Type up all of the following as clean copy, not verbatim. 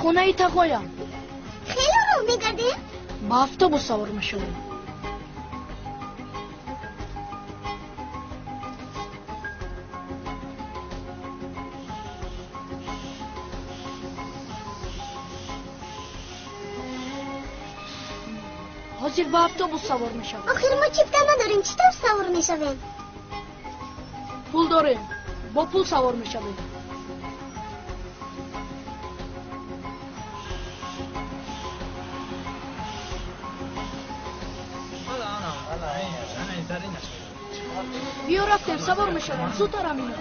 Хонаи тағоям. Хеле роҳ мегардем? Ба автобус савор мешавем. Ҳозир ба автобус савор мешавем. Охир мо чипта надорем, чӣ тавр савор мешавем? Пул дорем, бо пул савор мешавем. Биё рафтем, савор мешавем, зудтар Амина.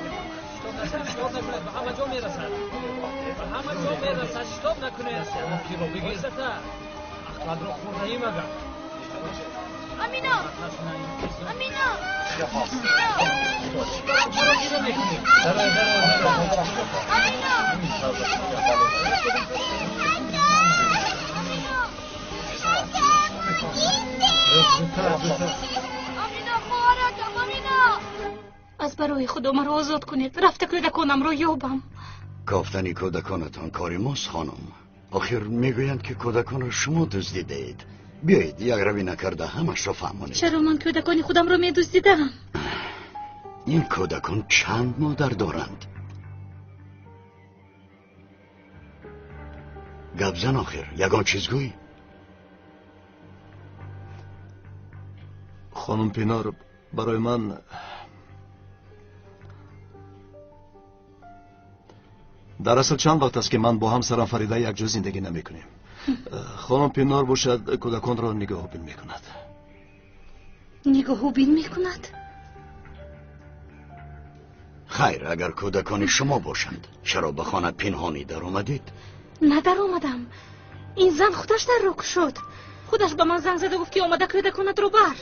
Амина! Амина! Амина! Амина, хоҳаракам, Амина! Аз барои Худо маро озод кунед, рафта кӯдаконамро ёбам. Кофтани кӯдаконатон кори мост, хонум. Охир мегӯянд, ки кӯдаконро шумо дуздидаед. Биёед, якравӣ накарда ҳамашро фаҳмонед. Чаро ман кӯдакони худамро медуздидам? Ин кӯдакон чанд модар доранд? Гап зан охир, ягон чиз гӯй. Хонум Пинор, барои ман дар асл чанд вақт аст, ки ман бо ҳамсарам Фарида якҷо зиндагӣ намекунем. Хонум Пинор бошад, кӯдаконро нигоҳубин мекунад. Нигоҳубин мекунад? Хайр, агар кӯдакони шумо бошанд, чаро ба хона пинҳонӣ даромадед? Надаромадам. Ин зан худаш дарро кушод. Худаш ба ман занг зада гуфт, ки омада кӯдаконатро бар.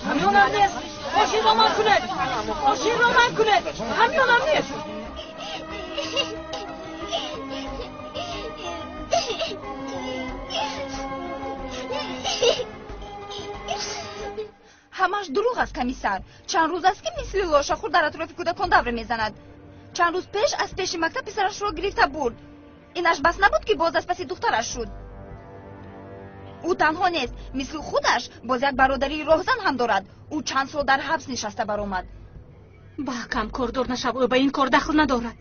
Ҳамёнам нест. Мошинро ман кунед. Мошинро ман кунед. Ҳамёнам нест. Ҳамаш дурӯғ аст, комиссар. Чанд рӯз аст, ки мисли лошахӯр дар атрофи кӯдакон давра мезанад. Чанд рӯз пеш аз пеши мактаб писарашро гирифта бурд. Инаш бас набуд, ки боз аз паси духтараш шуд. Ӯ танҳо нест, мисли худаш боз як бародарии роҳзан ҳам дорад. Ӯ чанд сол дар ҳабс нишаста баромад. Ба акам кордор нашав, ӯ ба ин кор дахл надорад.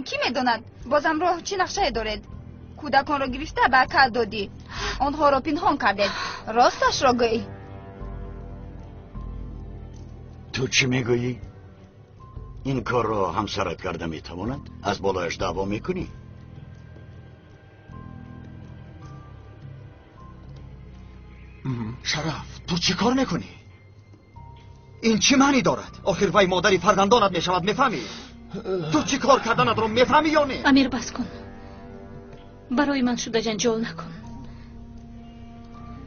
Кӣ медонад, бозам роҳ чӣ нақшае доред? Кӯдаконро гирифта ба ака додӣ, онҳоро пинҳон кардед. Росташро гӯй. Ту чӣ мегӯӣ? Ин корро ҳамсарат карда метавонад? Аз болояш даъво мекунӣ? Шараф, ту чӣ кор мекунӣ? Ин чӣ маънӣ дорад? Охир вай модари фарзандонат мешавад, мефаҳмӣ? Ту чӣ кор карданатро мефаҳмӣ ё не? Амир, бас кун. Барои ман шуда ҷанҷол накун.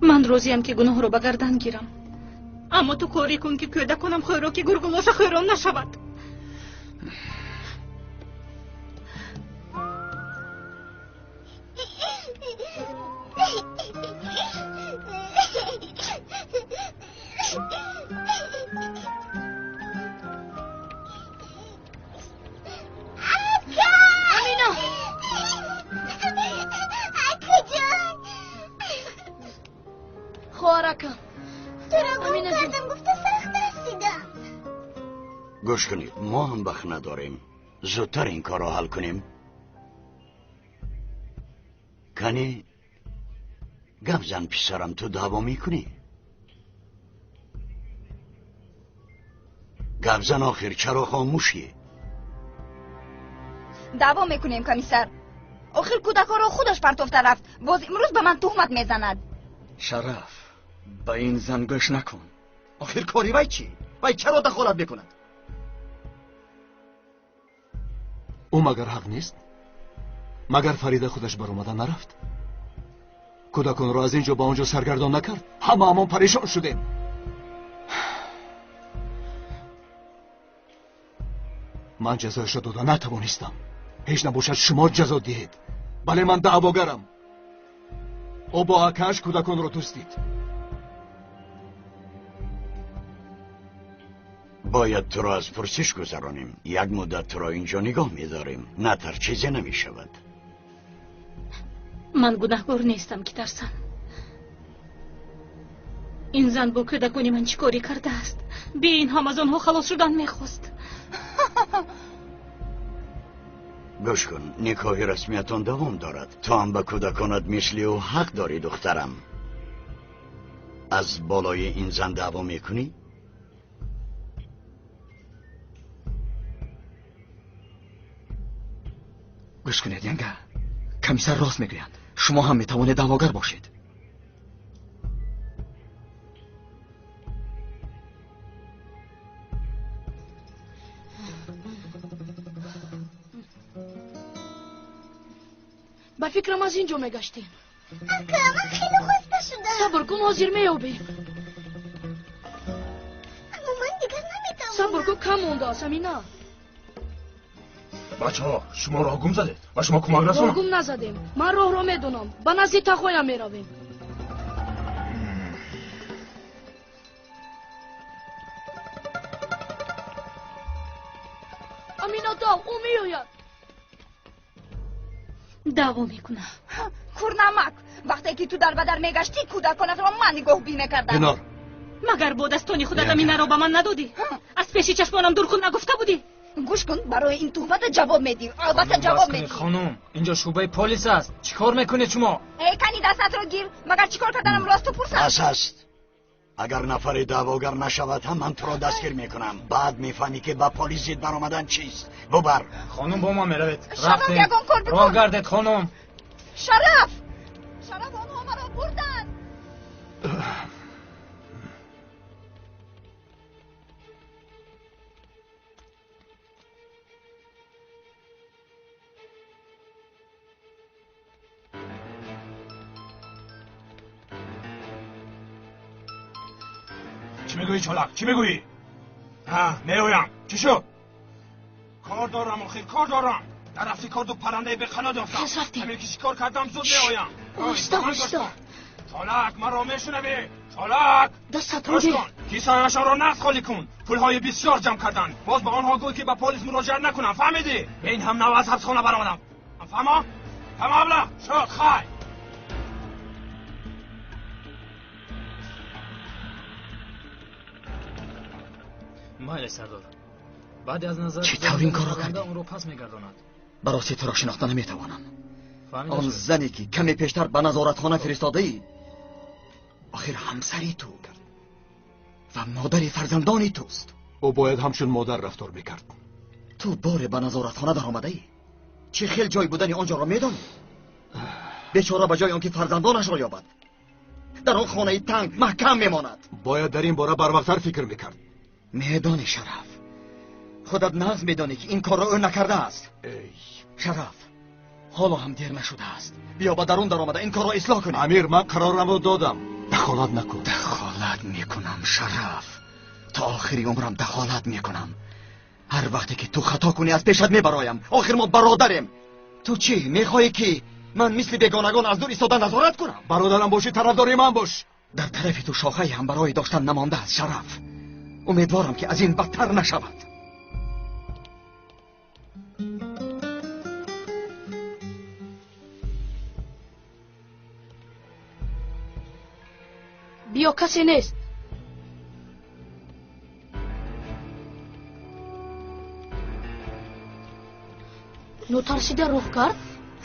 Ман розиям, ки гуноҳро ба гардан гирам, аммо ту корӣ кун, ки кӯдаконам хӯроки гургулоша хӯрон нашавад. Амина! Акаҷон! Хоҳаракам. Туро гум Амина ҷон. кардам гуфта сахт тарсидам. Гӯш кунед, мо ҳам вақт надорем. Зудтар ин корро ҳал кунем. Кани гап зан, писарам, ту даъво мекунӣ? Гап зан охир, чаро хомӯшӣ? Даъво мекунем, комиссар. Охир кӯдакҳоро худаш партофта рафт. Боз имрӯз ба ман туҳмат мезанад. Шараф, ба ин зан гӯш накун. Охир кори вай чӣ? Вай чаро дахолат мекунад? Ӯ магар ҳақ нест? Магар Фарида худаш баромада нарафт? Кӯдаконро аз ин ҷо ба он ҷо саргардон накард? Ҳамаамон парешон шудем. Ман ҷазояшро дода натавонистам. Ҳеҷ набошад шумо ҷазо диҳед. Бале, ман даъвогарам. Ӯ бо акааш кӯдаконро дуздид. Бояд туро аз пурсиш гузаронем. Як муддат туро инҷо нигоҳ медорем. Натар, чизе намешавад. Ман гунаҳкор нестам ки тарсам. Ин зан бо кӯдакони ман чӣ корӣ кардааст? Бе ин ҳам аз онҳо халос шудан мехост. Гӯш кун, никоҳи расмиятон давом дорад. Ту ҳам ба кӯдаконат мисли ӯ ҳақ дорӣ, духтарам. Аз болои ин зан даъво мекунӣ? Гӯш кунед, янга. Комиссар рост мегӯянд. Шумо ҳам метавонед даъвогар бошед. Ба фикрам аз ин ҷо мегаштем. Ака, ман хеле хаста шудам. Сабр кун, ҳозир меёбем. Аммо ман дигар наметавонам. Сабр кун, кам мондааст, Амина. Бачаҳо, шумо роҳ гум задед. Ба шумо кӯмак расонам? Роҳ гум назадем. Ман роҳро медонам. Ба назди тахоям меравем. Амина, дав, ӯ меояд. Даъво мекунам. Курнамак, вақте ки ту дар ба дар мегаштӣ, кӯдаконатро ман нигоҳбин мекардам. Пинор, магар бо дастони худат Аминаро ба ман надодӣ? Аз пеши чашмонам дур кун нагуфта будӣ? Гӯш кун, барои ин туҳмата ҷавоб медиҳ. Албатта ҷавоб медиҳ. Хонум, инҷо шӯъбаи полис аст. Чӣ кор мекунед шумо? Эй, кани дастатро гир. Магар чӣ кор карданам росту пурсам? Бас аст. Агар нафаре даъвогар нашавад ҳам ман туро дастгир мекунам. Баъд мефаҳмӣ ки ба полис зид баромадан чист. Бубар. Хонум, бо мо меравед. Шараф, ягон кор бикун. Роҳ гардед, хонум. Шараф! Шараф, онҳо маро бурданд. Чӣ мегӯӣ, чолак? Чӣ мегӯӣ? Ҳа, меоям. Чӣ шуд? Кор дорам, охир кор дорам. Дар рафти кор ду паррандаи беқанот ёфтам. Ҳамин ки шикор кардам, зуд меоям. Оҳиста, оҳиста. Чолак, маро мешунавӣ? Чолак! Дастатро гир. Кисаашонро нақд холӣ кун. Пулҳои бисёр ҷамъ карданд. Боз ба онҳо гӯй ки ба полис муроҷиат накунам. Фаҳмидӣ? Ба ин ҳам нав аз ҳабсхона баромадам. Фаҳмо? Фаҳмо, абла? Шуд, хай. Майли, сардор. Баъди аз назар чӣ тавр ин корро кардӣ? Онро пас мегардонад. Ба рости туро шинохта наметавонам. Он зане ки каме пештар ба назоратхона фиристодаӣ, охир ҳамсари ту ва модари фарзандони туст. Ӯ бояд ҳамчун модар рафтор мекард. Ту боре ба назоратхона даромадаӣ? Чӣ хел ҷой будани он ҷоро медонӣ? Бечора ба ҷои он ки фарзандонашро ёбад, дар он хонаи танг маҳкам мемонад. Бояд дар ин бора барвақттар фикр мекард. Медонӣ, Шараф, худат нағз медонӣ ки ин корро ӯ накардааст. Шараф, ҳоло ҳам дер нашудааст. Биё ба дарун даромада ин корро ислоҳ кунем. Амир, ман қарорамро додам. Дахолат накун. Дахолат мекунам, Шараф. То охири умрам дахолат мекунам. Ҳар вақте ки ту хато кунӣ аз пешат мебароям. Охир мо бародарем. Ту чӣ мехоҳӣ ки ман мисли бегонагон аз дур истода назорат кунам? Бародарам бошӣ, тарафдори ман бош. Дар тарафи ту шохае ҳам барои доштан намондааст, Шараф. Умедворам ки аз ин бадтар нашавад. Биё, касе нест. Нотарсида роҳ кард?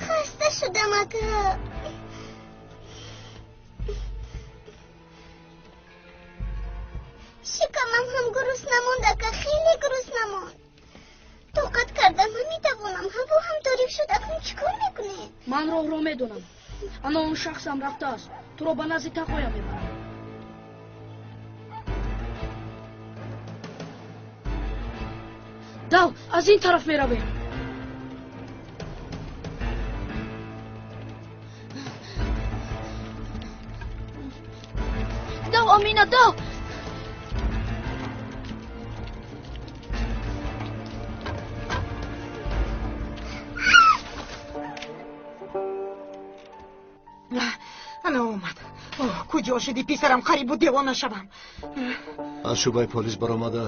Хаста шудам, ака. Шикамам ҳам гурусна монд, ака. Хеле намонд. Тоқат карда наметавонам. Ҳаво ҳам торик шуд. Акнун чӣ кор мекунем? Ман роҳро медонам. Ана он шахсам рафтааст. Туро ба назди тақоя мебарам. Дав, аз ин тараф меравем. Дав, Амина, дав! Ана омад. Куҷо шудӣ, писарам? Қариб буд девона шавам. Аз шӯъбаи полис баромада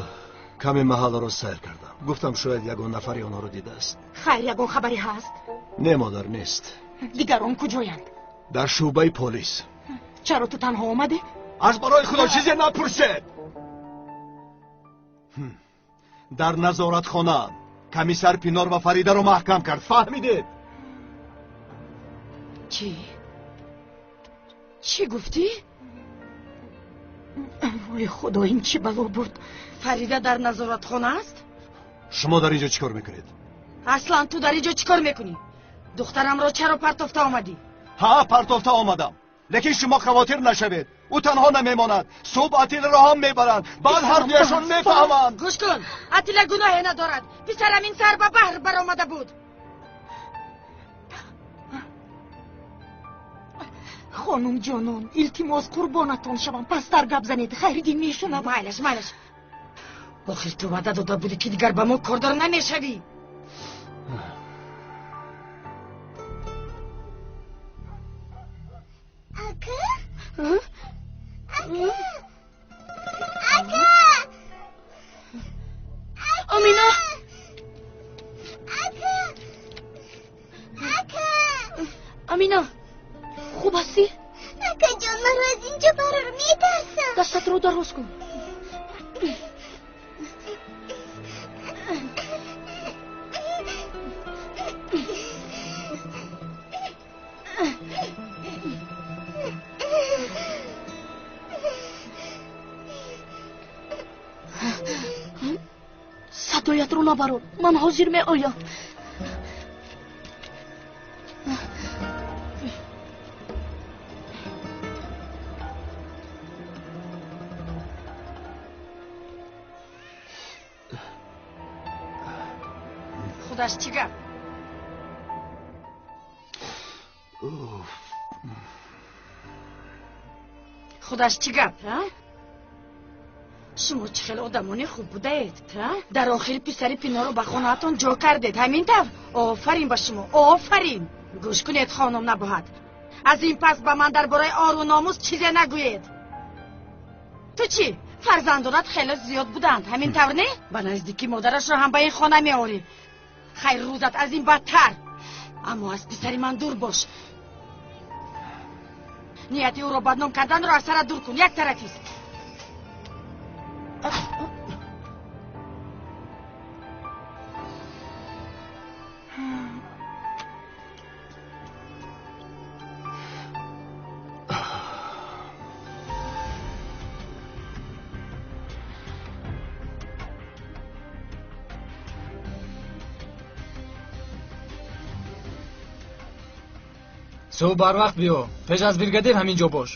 каме маҳалларо сайр кардам. Гуфтам шояд ягон нафаре онҳоро дидааст. Хайр, ягон хабаре ҳаст? Не, модар, нест. Дигарон куҷоянд? Дар шӯъбаи полис. Чаро ту танҳо омадӣ? Аз барои худо чизе напурсед. Дар назоратхона комиссар Пинор ва Фаридаро маҳкам кард. Фаҳмидед? Чӣ? Чӣ гуфтӣ? Вой худо, ин чӣ бало буд? Фарида дар назоратхона аст? Шумо дар ин ҷо чӣ кор мекунед? Аслан ту дар ин ҷо чӣ кор мекунӣ? Духтарамро чаро партофта омадӣ? Ҳа, партофта омадам. Лекин шумо хавотир нашавед. Ӯ танҳо намемонад. Субҳ Атиларо ҳам мебаранд. Баъд ҳар дуяшон мефаҳманд. Гӯш кун, Атила гуноҳе надорад. Писарам ин сар ба баҳр баромада буд. Хонум ҷонон, илтимос қурбонатон шавам, пасттар гап занед, Хайриддин мешунавад. Майлаш, майлаш. Охир ту ваъда дода будӣ, ки дигар ба мо кордор намешавӣ. Ака? Ака? Ака? Амина! Ака! Ака! Амина! Хуб ҳастӣ? Акаҷон, маро аз ин ҷо барор, метарсам. Дастатро дароз кун. Садоятро набарор, ман ҳозир меоям. Худаш чӣ гап? Худаш чӣ гап? Шумо чӣ хел одамони хуб будаед? Дар охир писари Пиноро ба хонаатон ҷо кардед, ҳамин тавр? Офарин ба шумо, офарин! Гӯш кунед, хонум Набоҳат, аз ин пас ба ман дар бораи ору номус чизе нагӯед. Ту чӣ? Фарзандонат хеле зиёд буданд, ҳамин тавр не? Ба наздикӣ модарашро ҳам ба ин хона меорӣ. Хайр, рӯзат аз ин бадтар. Аммо аз писари ман дур бош. Нияти ӯро бадном карданро аз сарат дур кун, як тарафист. Субҳ барвақт биё, пеш аз бригадир ҳамин ҷо бош.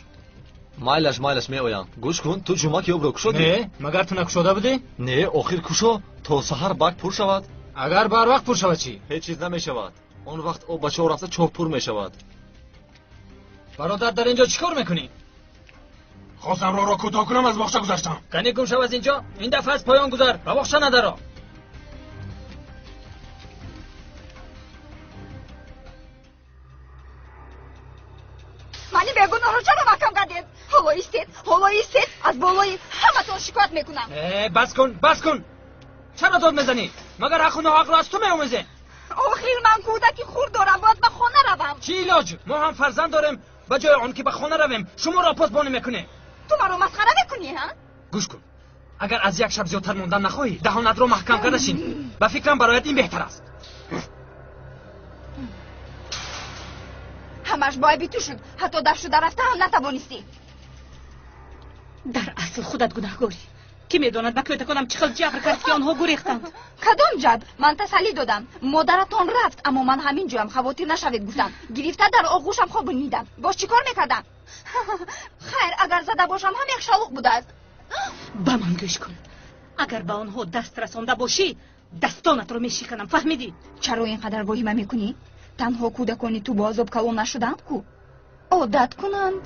Майлаш, майлаш, меоям. Гӯш кун, ту ҷумъа ки обро кушодӣ? Не, магар ту накушода будӣ? Не, охир кушо, то саҳар бак пур шавад. Агар барвақт пур шавад чӣ? Ҳеҷ чиз намешавад. Он вақт об ба чоҳ рафта чоҳ пур мешавад. Бародар, дар ин ҷо чӣ кор мекунӣ? Хостам роҳро кӯтоҳ кунам, аз боғча гузаштам. Кани гум шав аз ин ҷо, ин дафъа аз поён гузар, ба боғча надаро. Мани бегуноҳро чаро маҳкам кардед? Ҳоло истед, ҳоло истед, аз болои ҳаматон шикоят мекунам. Бас кун, бас кун! Чаро дод мезанӣ? Магар ҳаққу ноҳақро аз ту меомӯзем? Охир ман кӯдаки хурд дорам, бояд ба хона равам. Чӣ илоҷ? Мо ҳам фарзанд дорем, ба ҷои он ки ба хона равем, шуморо посбонӣ мекунем. Ту маро масхара мекунӣ, ҳа? Гӯш кун, агар аз як шаб зиёдтар мондан нахоҳӣ, даҳонатро маҳкам карда шин. Ба фикрам бароят ин беҳтар аст. Ҳамаш бо айби ту шуд, ҳатто дафт шуда рафта ҳам натавонистӣ. Дар асл худат гунаҳгорӣ. Кӣ медонад ба кӯдаконам чӣ хел ҷабр кард, ки онҳо гурехтанд? Кадом ҷабр? Ман тасаллӣ додам. Модаратон рафт, аммо ман ҳамин ҷоям, хавотир нашавед гуфтам. Гирифта дар оғӯшам хобонидам. Боз чӣ кор мекардам? Хайр, агар зада бошам ҳам як шалуқ будааст. Ба ман гӯш кун. Агар ба онҳо даст расонда бошӣ, дастонатро мешиканам, фаҳмидӣ? Чаро ин қадар воҳима мекунӣ? Танҳо кӯдакони ту бо азоб калон нашуданд ку? Одат кунанд.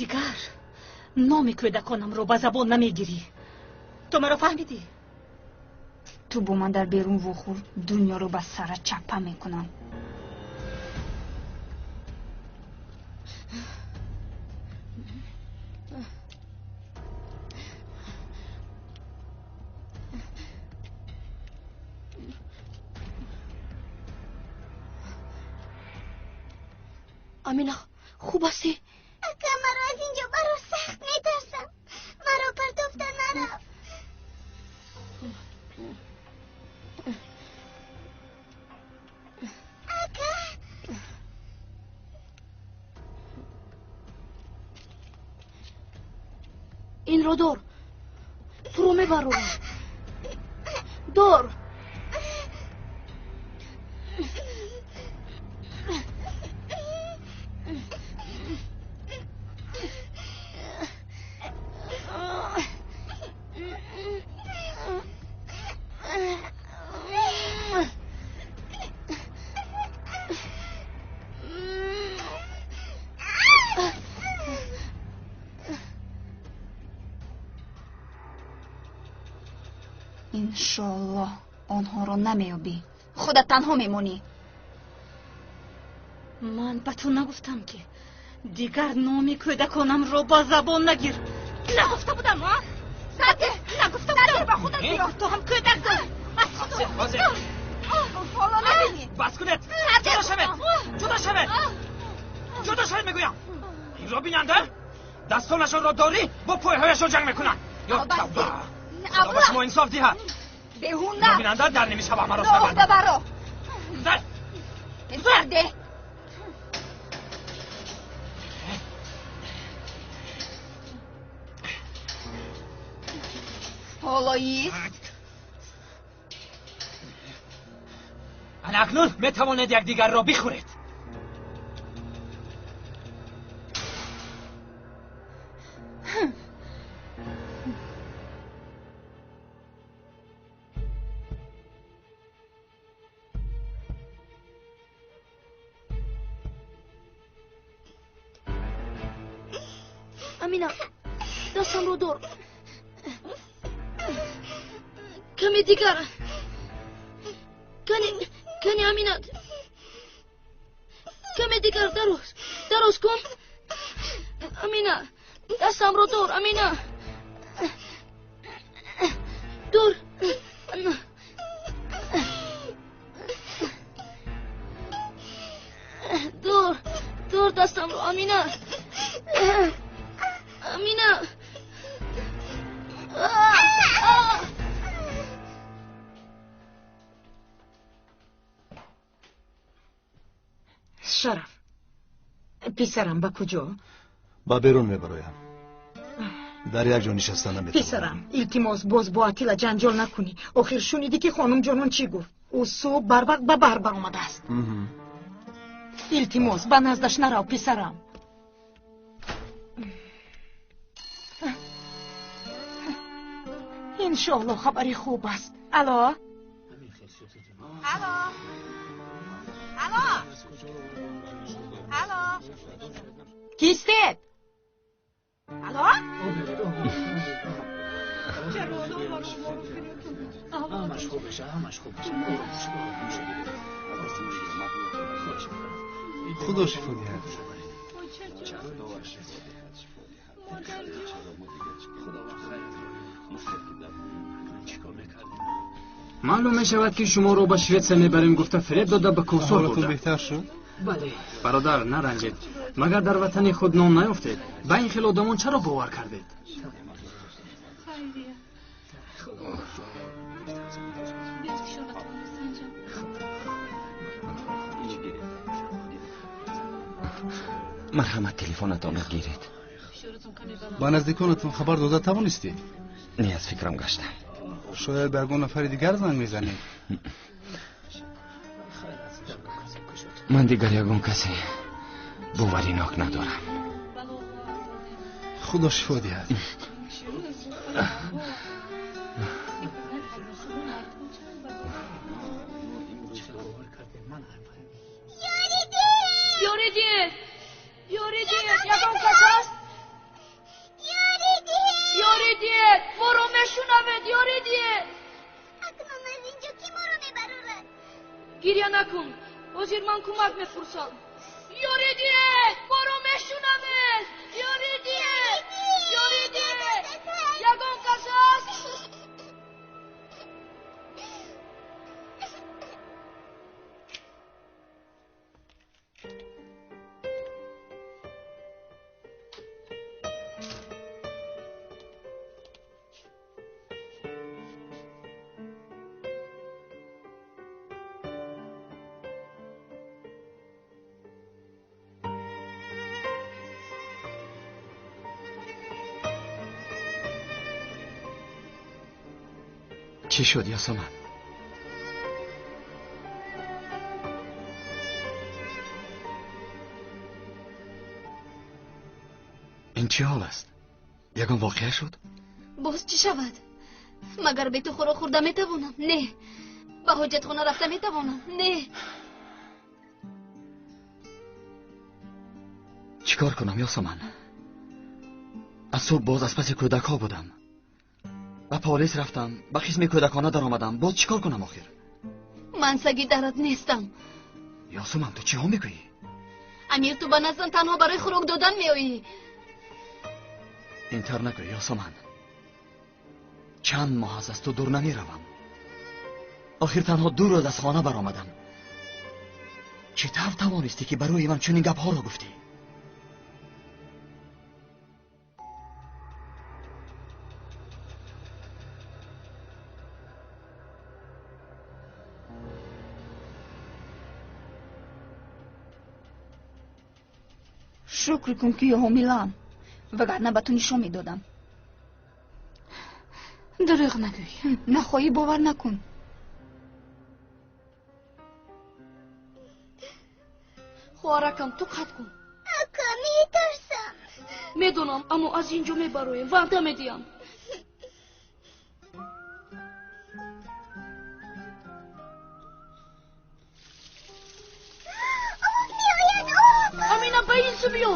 Дигар номи кӯдаконамро ба забон намегирӣ. Ту маро фаҳмидӣ? Ту бо ман дар берун вохӯр, дунёро ба сара чаппа мекунам. Амина, хуб ҳастӣ? Ака, маро аз инҷо баро, сахт метарсам. Маро партофта нарав. Ака! Инро дор. Туро мебарорам. Дор. Иншоаллоҳ онҳоро намеёбӣ. Худат танҳо мемонӣ. Ман ба ту нагуфтам, ки дигар номи кӯдаконамро ба забон нагир. Нагуфта будам, а? Саде! Нагуфта будам! Ба худат биё! Ту ҳам кӯдак дорӣ! Аз худо! Ҳоло мебинӣ! Бас кунед! Ҷудо шавед! Ҷудо шавед! Ҷудо шавед мегӯям! Инро бинанда дастонашонро дорӣ, бо пойҳояшон ҷанг мекунанд. Ё тавба! Худо ба шумо инсоф диҳад. Беҳуна! Бинанда дар намешава маро сарбанд. Баро! Гузар! Сарде! Ҳоло ист. Ана акнун метавонед якдигарро бихӯред. Амина, дастамро дор. Каме дигар. Кани, Амина. Каме дигар дароз. Дароз кун. Амина, дастамро дор, Амина. Дор. Дор, дор дастамро, Амина. Амина. Шараф, писарам ба куҷо? Ба берун мебароям. Дар як ҷо нишаста наметавонам. Писарам, илтимос, боз бо Атила ҷанҷол накунӣ. Охир шунидӣ, ки хонум ҷонон чӣ гуфт? Ӯ субҳ барвақт ба баҳр баромадааст. Илтимос, ба наздаш нарав, писарам. Иншоалло хабари хуб аст. Алло? Алло, алло, алло, кистед? Алло? ҳамаш хуб мешавад, ҳамаш хуб мешавад. Худо шифо диҳад. Маълум мешавад, ки шуморо ба Шветсия мебарем гуфта фиреб дода ба Кӯҳсор Ҳолатон бурда. Беҳтар шуд? Бале. Бародар, наранҷед. Магар дар ватани худ ном наёфтед? Ба ин хел одамон чаро бовар кардед? Марҳамат, телефонатонро гиред. Ба наздиконатон хабар дода тавонистед? Не, аз фикрам гашта. Шояд ба ягон нафари дигар занг мезанед? Ман дигар ягон касе боваринок надорам. Худо шифо диҳад. Ёрӣ диҳед! Ёрӣ диҳед! Ягон кас ҳаст? Ёрӣ диҳед! Моро мешунавед! Ёрӣ диҳед! Акнун аз инҷо кӣ моро мебарорад? Гиря накун. Ҳозир ман кӯмак мепурсам. Ёрӣ диҳед! Моро мешунавед! Ёрӣ диҳед! Ёрӣ диҳед! Ягон кас ҳаст? Чӣ шуд, Ясоман? Ин чӣ ҳол аст? Ягон воқеа шуд? Боз чӣ шавад? Магар бе ту хӯрок хӯрда метавонам? Не. Ба ҳоҷатхона рафта метавонам? Не. Чӣ кор кунам, Ясоман? Аз субҳ боз аз паси кӯдакҳо будам. Ба полис рафтам, ба қисми кӯдакона даромадам. Боз чӣ кор кунам охир? Ман саги дарат нестам. Ёсуман, ту чиҳо мегӯӣ? Амир, ту ба наздам танҳо барои хӯрок додан меоӣ. Интар нагӯ, Ёсуман. Чанд моҳ аст аз ту дур намеравам. Охир танҳо 2 рӯз аз хона баромадам. Чӣ тавр тавонистӣ, ки барои ман чунин гапҳоро гуфтӣ? Шукр кун, ки ҳомилаам, вагарна ба ту нишон медодам. Дурӯғ нагӯй. Нахоҳӣ, бовар накун. Хоҳаракам, ту қат кун. Ака, метарсам. Медонам, аммо аз ин ҷо мебароем, ваъда медиҳам. Об меояд, об! Амина, ба ин сӯ биё.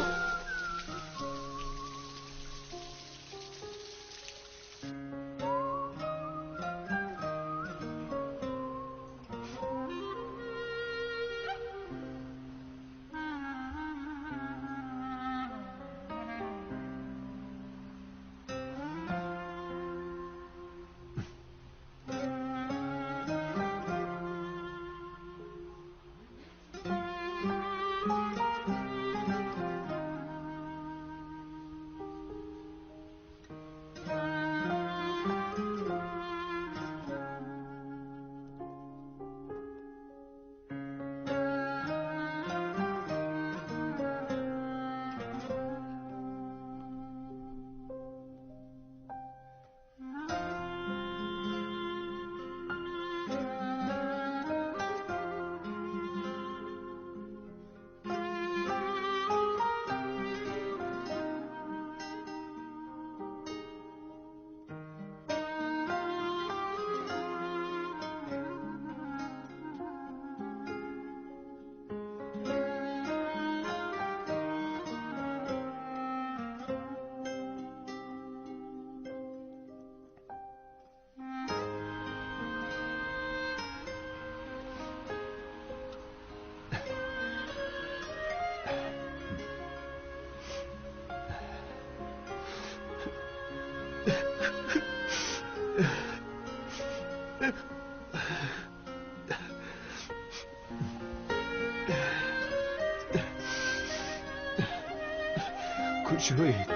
Куҷоед?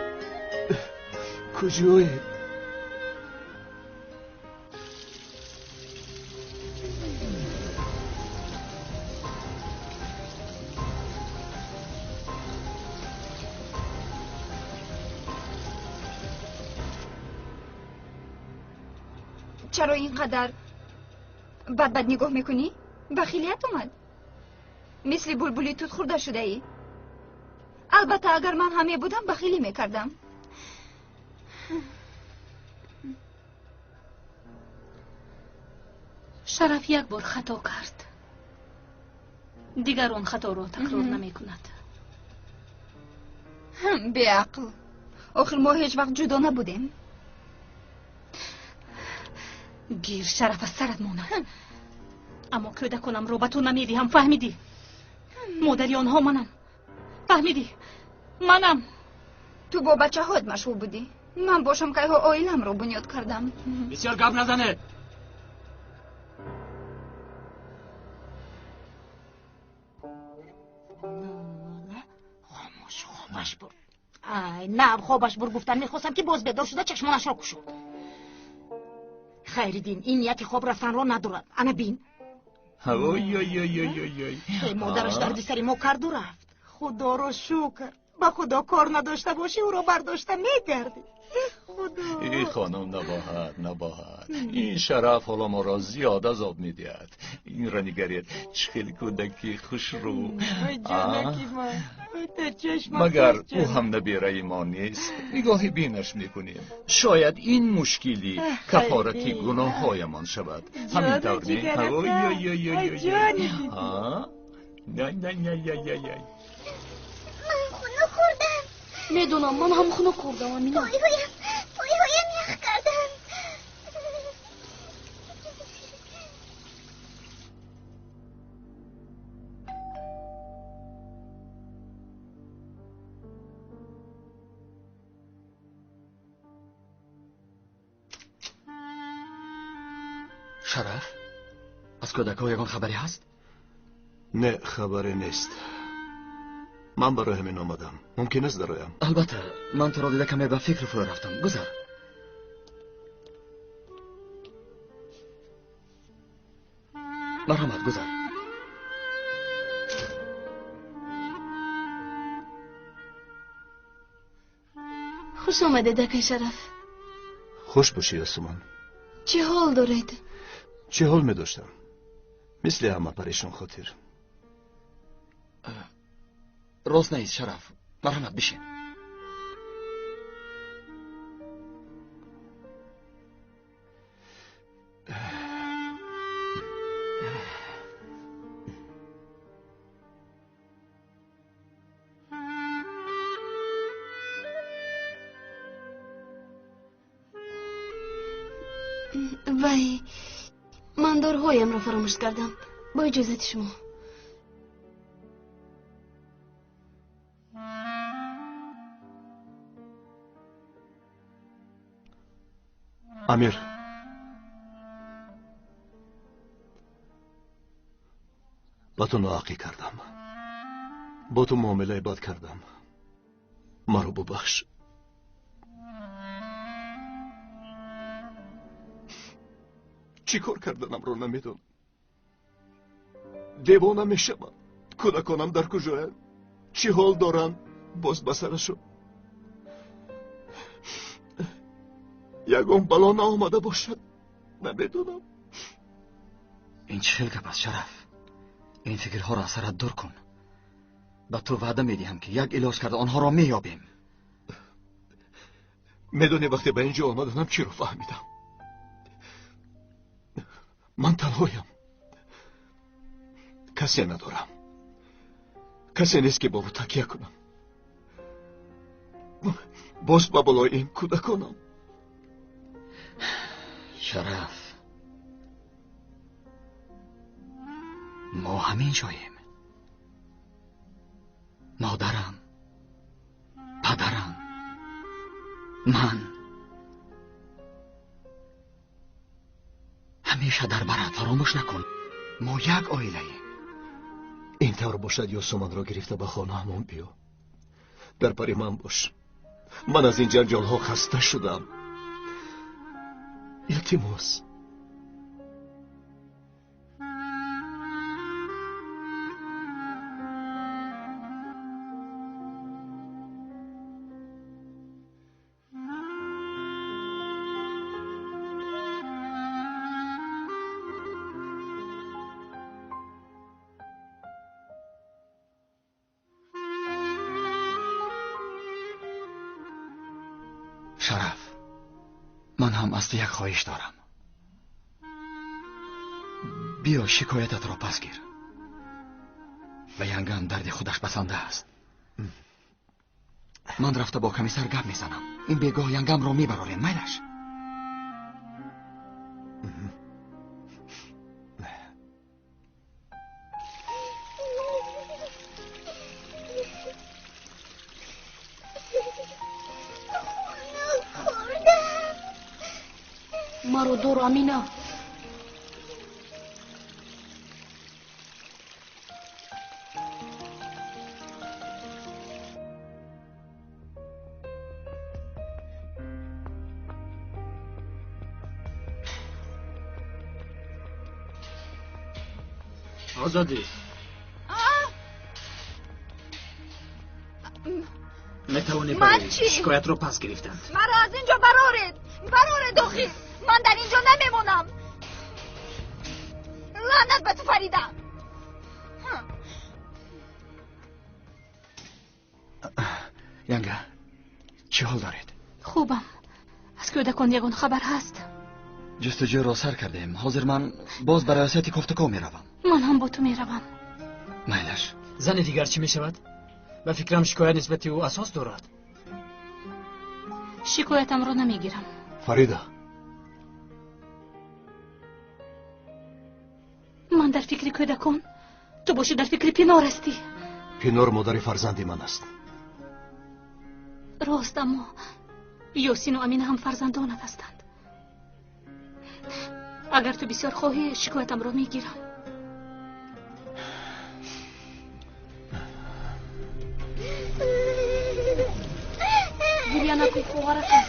Куҷоед? Чаро ин қадар бад-бад нигоҳ мекунӣ? Бахилият омад? Мисли булбули тут хӯрда шудаӣ. Албатта, агар ман ҳам мебудам, бахилӣ мекардам. Шараф як бор хато кард. Дигар он хаторо такрор намекунад. Беақл. Охир мо ҳеҷ вақт ҷудо набудем. Гир, Шараф аз сарат монад. Аммо кӯдаконамро ба ту намедиҳам, фаҳмидӣ? Модари онҳо манам. Фаҳмидӣ? Манам. Ту бо бачаҳоят машғул будӣ. Ман бошам кайҳо оиламро бунёд кардам. Бисёр гап назанед. Хомӯш, хобаш бурд. Ай, нав хобаш бурд гуфтан мехостам ки боз бедор шуда чашмонашро кушод. Хайриддин ин нияти хоб рафтанро надорад. Ана бин. Ой-ой-ой-ой-ой. Модараш дарди сари мо карду рафт. Худоро шукр. Ба худо кор надошта бошӣ, ӯро бардошта мегардӣ. Худо. Эй хонум, набоҳад, набоҳад. Ин Шараф ҳоло моро зиёд азоб медиҳад. Инро нигаред, чӣ хеле кӯдаки хушрӯ. Магар ӯ ҳам набераи мо нест? Нигоҳи бинаш мекунем. Шояд ин мушкилӣ кафорати гуноҳҳоямон шавад. Ҳамин тавр не? Ой-ой-ой-ой-ой. Не-не-не-не-не. Ман хунук хӯрдам. Медонам, ман ҳам хунук хӯрдам, Амина. Пойҳоям ях карданд. Шараф, аз кӯдакҳо ягон хабаре ҳаст? Не, хабаре нест. Ман барои ҳамин омадам. Мумкин аст дароям? Албатта, ман туро дида каме ба фикр фурӯ рафтам. Гузар. Марҳамат, гузар. Хуш омадед, акай Шараф. Хуш бошӣ, Ёсумон. Чӣ ҳол доред? Чӣ ҳол медоштам? Мисли ҳама парешон хотир. Рост наист, Шараф. Марҳамат, бишин. Вай, ман дорҳоямро фаромӯш кардам. Бо иҷозати шумо. Амир, ба ту ноҳақӣ кардам. Бо ту муомилаи бад кардам. Маро бубахш. Чӣ кор карданамро намедонам. Девона мешавам. Кӯдаконам дар куҷоянд? Чӣ ҳол доранд? Боз ба сарашон ягон бало наомада бошад, намедонам. Ин чӣ хел гап аст, Шараф? Ин фикрҳоро аз сарат дур кун. Ба ту ваъда медиҳам, ки як илоҷ карда онҳоро меёбем. Медонӣ, вақте ба ин ҷо омаданам чиро фаҳмидам? Ман танҳоям. Касе надорам. Касе нест, ки бо ӯ такя кунам. Боз ба болои ин кӯдаконам. Шараф, мо ҳамин ҷоем. Модарам, падарам, ман ҳамеша дар барат, фаромӯш накун. Мо як оилаем. Ин тавр бошад, Ёсумонро гирифта ба хонаамон биё. Дар пари ман бош. Ман аз ин ҷанҷолҳо хаста шудам. Илтимос. Шараф, ман ҳам аз ту як хоҳиш дорам. Биё шикоятатро пас гир. Ба янгам дарди худаш басанда аст. Ман рафта бо комиссар гап мезанам. Ин бегоҳ янгамро мебарорем, майлаш? Маро дор, Амина. Озодӣ. Метавонӣ Ман барои чӣ? шикоятро пас гирифтанд. Маро аз ин ҷо бароред, бароред охир. Ман дар ин ҷо намемонам. Лаънат ба ту, Фарида. Янга, чӣ ҳол доред? Хубам. Аз кӯдакон ягон хабар ҳаст? Ҷустуҷӯро сар кардем. Ҳозир ман боз ба раёсати кофтуков меравам. Ман ҳам бо ту меравам. Майлаш. Зани дигар чӣ мешавад? Ба фикрам шикоят нисбати ӯ асос дорад. Шикоятамро намегирам. Фарида. Ман дар фикри кӯдакон, ту бошӣ дар фикри Пинор ҳастӣ. Пинор модари фарзанди ман аст. Рост, аммо Ёсину Амина ҳам фарзандонат ҳастанд. Агар ту бисёр хоҳӣ, шикоятамро мегирам. Гиря накун, хоҳаракам.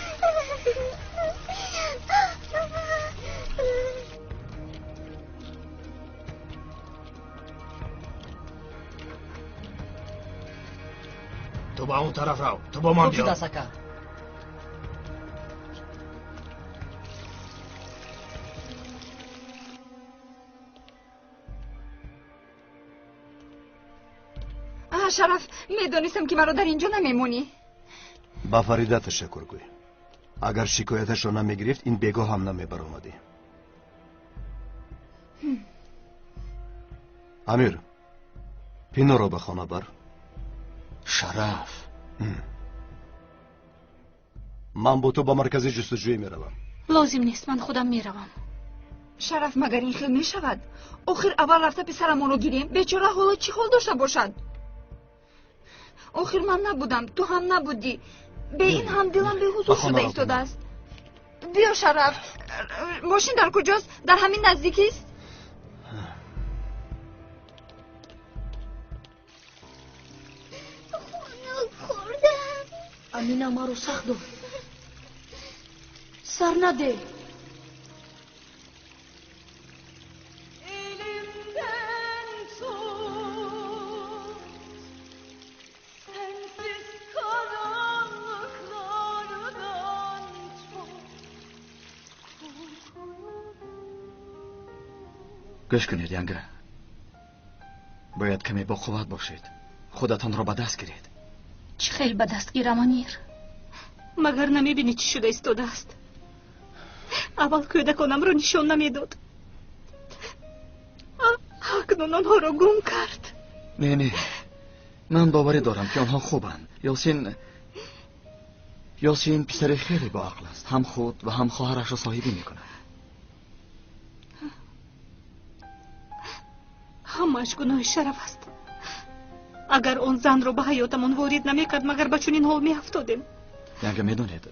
Ту ба он тараф рав, ту бо ман Хуб биё. шудааст, ака. Шараф, медонистам, ки маро дар ин ҷо намемонӣ. Ба Фарида ташаккур гӯй. Агар шикояташро намегирифт, ин бегоҳ ҳам намебаромадӣ. Амир, Пиноро ба хона бар. Шараф. Ман бо ту ба маркази ҷустуҷӯӣ меравам. Лозим нест, ман худам меравам. Шараф, магар ин хел мешавад? Охир аввал рафта писарамонро гирем. Бечора ҳоло чӣ ҳол дошта бошад? Охир ман набудам, ту ҳам набудӣ. Бе ин ҳам дилам беҳузур Ба хона шуда рафтем. истодааст. Биё, Шараф. Мошин дар куҷост? Дар ҳамин наздикист? Хунук хӯрдам. Амина, маро сахт дор. Сар наде. Elimden tut, sensiz karanlıklardan çok korkuyorum. Гӯш кунед, Янга. Бояд каме боқувват бошед. Худатонро ба даст гиред. Чӣ хел ба даст гирам, Амир? Магар намебинӣ, чӣ шуда истодааст? Аввал кӯдаконамро нишон намедод, акнун онҳоро гум кард. Не, не. Ман боварӣ дорам, ки онҳо хубанд. Ёсин писари хеле боақл аст. Ҳам худ ва ҳам хоҳарашро соҳибӣ мекунад. Ҳамааш гуноҳи Шараф аст. Агар он занро ба ҳаётамон ворид намекард, магар ба чунин ҳол меафтодем? Янга, медонед,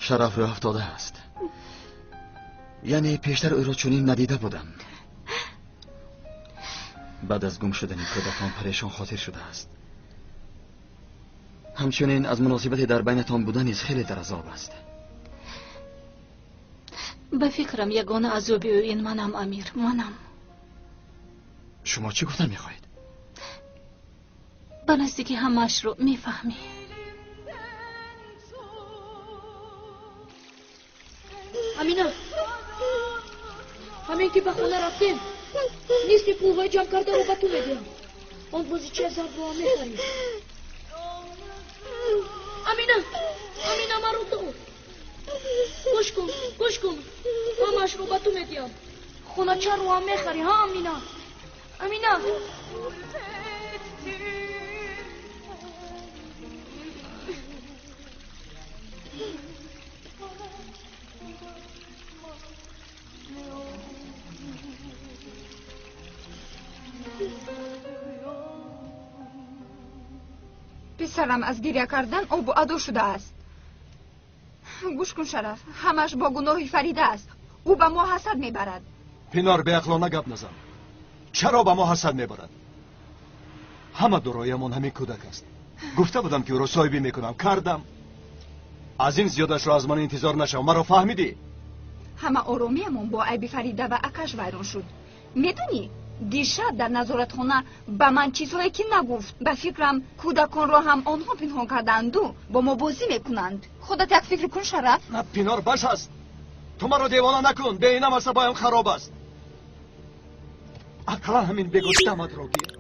Шараф рӯ афтода аст. Яъне пештар ӯро чунин надида будам. Баъд аз гум шудани кӯдакон парешон хотир шудааст. Ҳамчунин аз муносибате дар байнатон буда низ хеле дар азоб аст. Ба фикрам ягона азоби ӯ ин манам, Амир, манам. Шумо чӣ гуфтан мехоҳед? Ба наздикӣ ҳамаашро мефаҳмӣ. Амина, ҳамин ки ба хона рафтем, нисфи пулҳои ҷамъ кардаро ба ту медиҳам. Он бозичаи зардро ҳам мехарӣ. Амина, Амина, маро дор. Гӯш кун, гӯш кун, ҳамаашро ба ту медиҳам. Хоначаро ҳам мехарӣ, ҳа, Амина? Амина. Писарам аз гиря кардан обу адо шудааст. Гӯш кун, Шараф, ҳамаш бо гуноҳи Фарида аст. Ӯ ба мо ҳасад мебарад. Пинор, беақлона гап назан. Чаро ба мо ҳасад мебарад? Ҳама дороямон ҳамин кӯдак аст. Гуфта будам, ки ӯро соҳибӣ мекунам, кардам. Аз ин зиёдашро аз ман интизор нашав, маро фаҳмидӣ? Ҳама оромиямон бо айби Фарида ва акаш вайрон шуд. Медонӣ, дишаб дар назоратхона ба ман чизҳое ки нагуфт. Ба фикрам, кӯдаконро ҳам онҳо пинҳон кардаанду бо мо бозӣ мекунанд. Худат як фикр кун, Шараф. На, Пинор, баш аст. Ту маро девона накун, беинам асабоям хароб аст. Ақаллан ҳамин бегу даматро гир.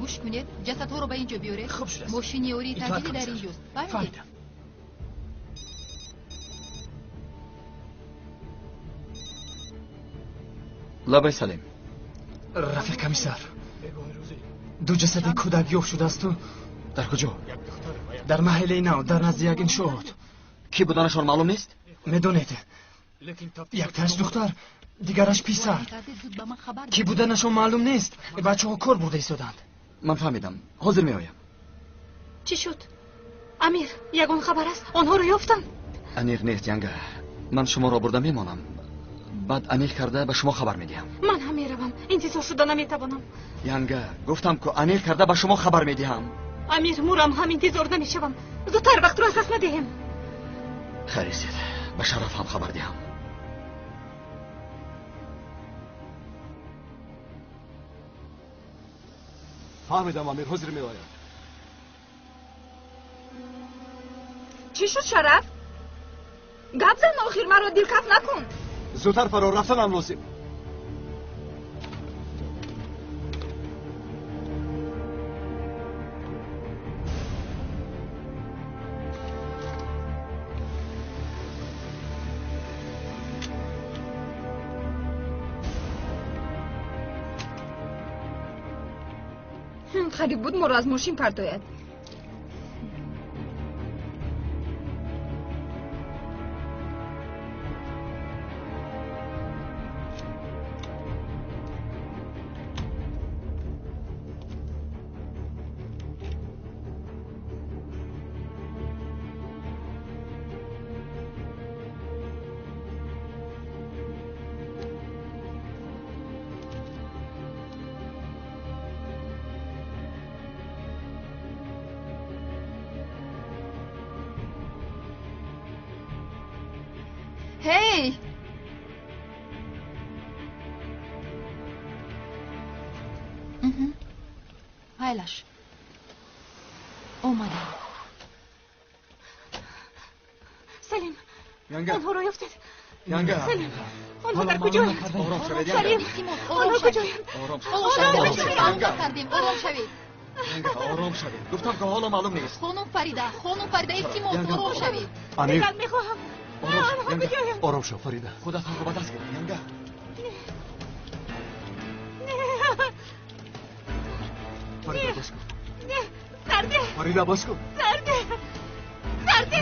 Гӯш кунед, ҷасадҳоро ба ин ҷо биёред. Хуб шудааст. Мошини ёрии таъҷилӣ дар ин ҷост. Фаҳмидед? Лабай, Салим. Рафиқ комиссар, ду ҷасади кӯдак ёфт шудаасту. Дар куҷо? Дар маҳаллаи нав, дар назди як иншоот. Кӣ буданашон маълум нест? Медонед, яктааш духтар, дигараш писар. Кӣ буданашон маълум нест. Бачаҳо кор бурда истоданд. Ман фаҳмидам, ҳозир меоям. Чӣ шуд, Амир? Ягон хабар аст? Онҳоро ёфтанд? Аниқ нест, янга. Ман шуморо бурда мемонам, баъд аниқ карда ба шумо хабар медиҳам. Ман ҳам меравам, интизор шуда наметавонам. Янга, гуфтам ку аниқ карда ба шумо хабар медиҳам. Амир, мурам ҳам интизор намешавам. Зудтар вақтро аз даст надиҳем. Хайр истед, ба Шараф ҳам хабар диҳам. Фаҳмидам, Амир, ҳозир меоям. Чӣ шуд, Шараф? Гап зан, охир маро дилкаф накун. Зудтар фарор рафтанам лозим. Қариб буд моро аз мошин партояд. Ҳей! Айлаш, омадам. Салим, Янга. Онҳоро ёфтед? Янга. Салим, онҳо дар куҷоянд? Ором шавед, Салим, онҳо куҷоянд? Ором Ором шавед. шавед. Янга. Кардем, ором шавед. Янга, ором шавед. Гуфтам ки ҳоло маълум нест. Хонум Фарида, хонум Фарида, илтимос, Янга. ором шавед. Амир. Дидан мехоҳам. Ором шав, Онҳо Янга. куҷоянд? Ором шав, Фарида. Худатонро ба даст гиред, Янга. Фарида, бас кун. Не, сарде, Фарида, бас кун. сарде, сарде.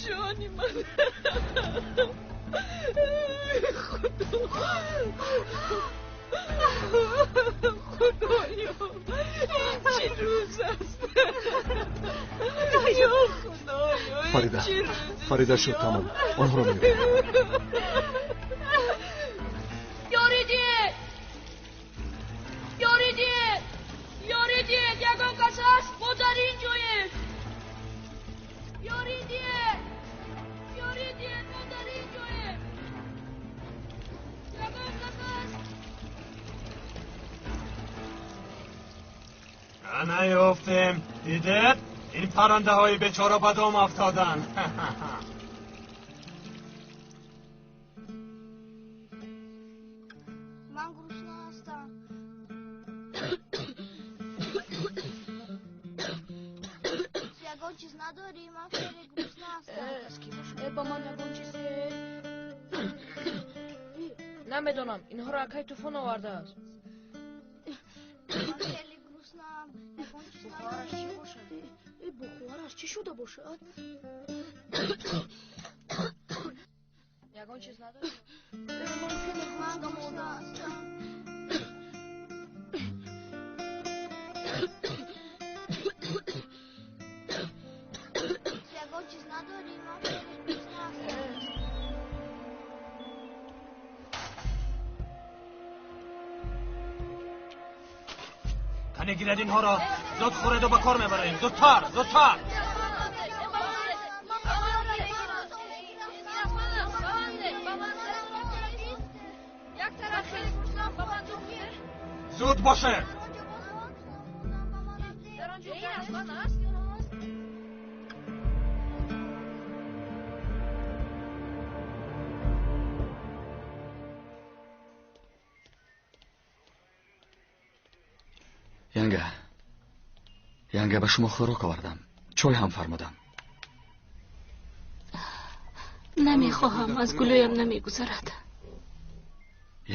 Ҷони ман, Худо, Худоё, ин чӣ рӯз аст? Фарида, Фарида шуд, тамом. Онҳоро меёбем. Ёрӣ диҳед! Ёрӣ диҳед! Ёрӣ диҳед! Ягон кас ҳаст? Мо дар ин ҷоем. Ёрӣ диҳед! Ёрӣ диҳед! Мо дар ин ҷоем. Ягон кас ҳаст? Ана ёфтем. Дидед? Ин паррандаҳои бечора ба дом афтоданд. Ман гурусна ҳастам. Ягон чиз надорӣ? Ман хеле гурусна ҳастам. Ба ман ягон чиз намедонам. Инҳоро акай тӯфон овардааст. Ман хеле гуруснаам. Ягон чиз надорӣ? Бо хоҳараш чӣ шуда бошад? Ягон чиз надорӣ? Ман хеле гурусна ҳастам. Ягон чиз надорӣ? Ман хеле гурусна ҳастам. Кане гиред инҳоро, зуд хӯреду ба кор мебарем. Зудтар, зудтар. Зуд бошед. Янга, Янга, ба шумо хӯрок овардам, чой ҳам фармудам. Намехоҳам, аз гулӯям намегузарад.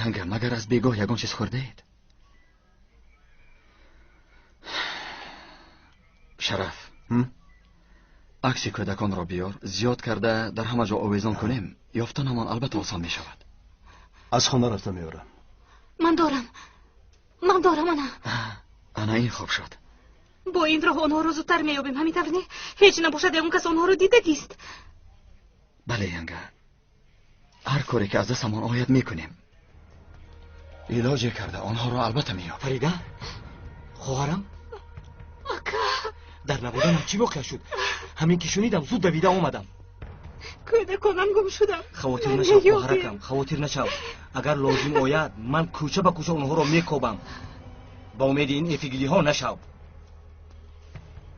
Янга, магар аз бегоҳ ягон чиз хӯрдаед? Шараф, акси кӯдаконро биёр, зиёд карда дар ҳама ҷо овезон кунем, ёфтанамон албатта осон мешавад. Аз хона рафта меорам. Ман дорам, ман дорам, ана. Ана ин хуб шуд. Бо ин роҳ онҳоро зудтар меёбем, ҳамин тавр не? Ҳеҷ набошад ягон кас онҳоро дида дист. Бале, Янга, ҳар коре ки аз дастамон ояд мекунем. Илоҷе карда онҳоро албатта меёбем. Фарида, хоҳарам? Ака! Дар набуданам чӣ воқеа шуд? Ҳамин ки шунидам, зуд давида омадам. Кӯдаконам гум шудам. Хавотир нашав, хоҳаракам, хавотир нашав. Агар лозим ояд, ман кӯча ба кӯча онҳоро мекобам. Ба умеди ин эфигилиҳо нашав.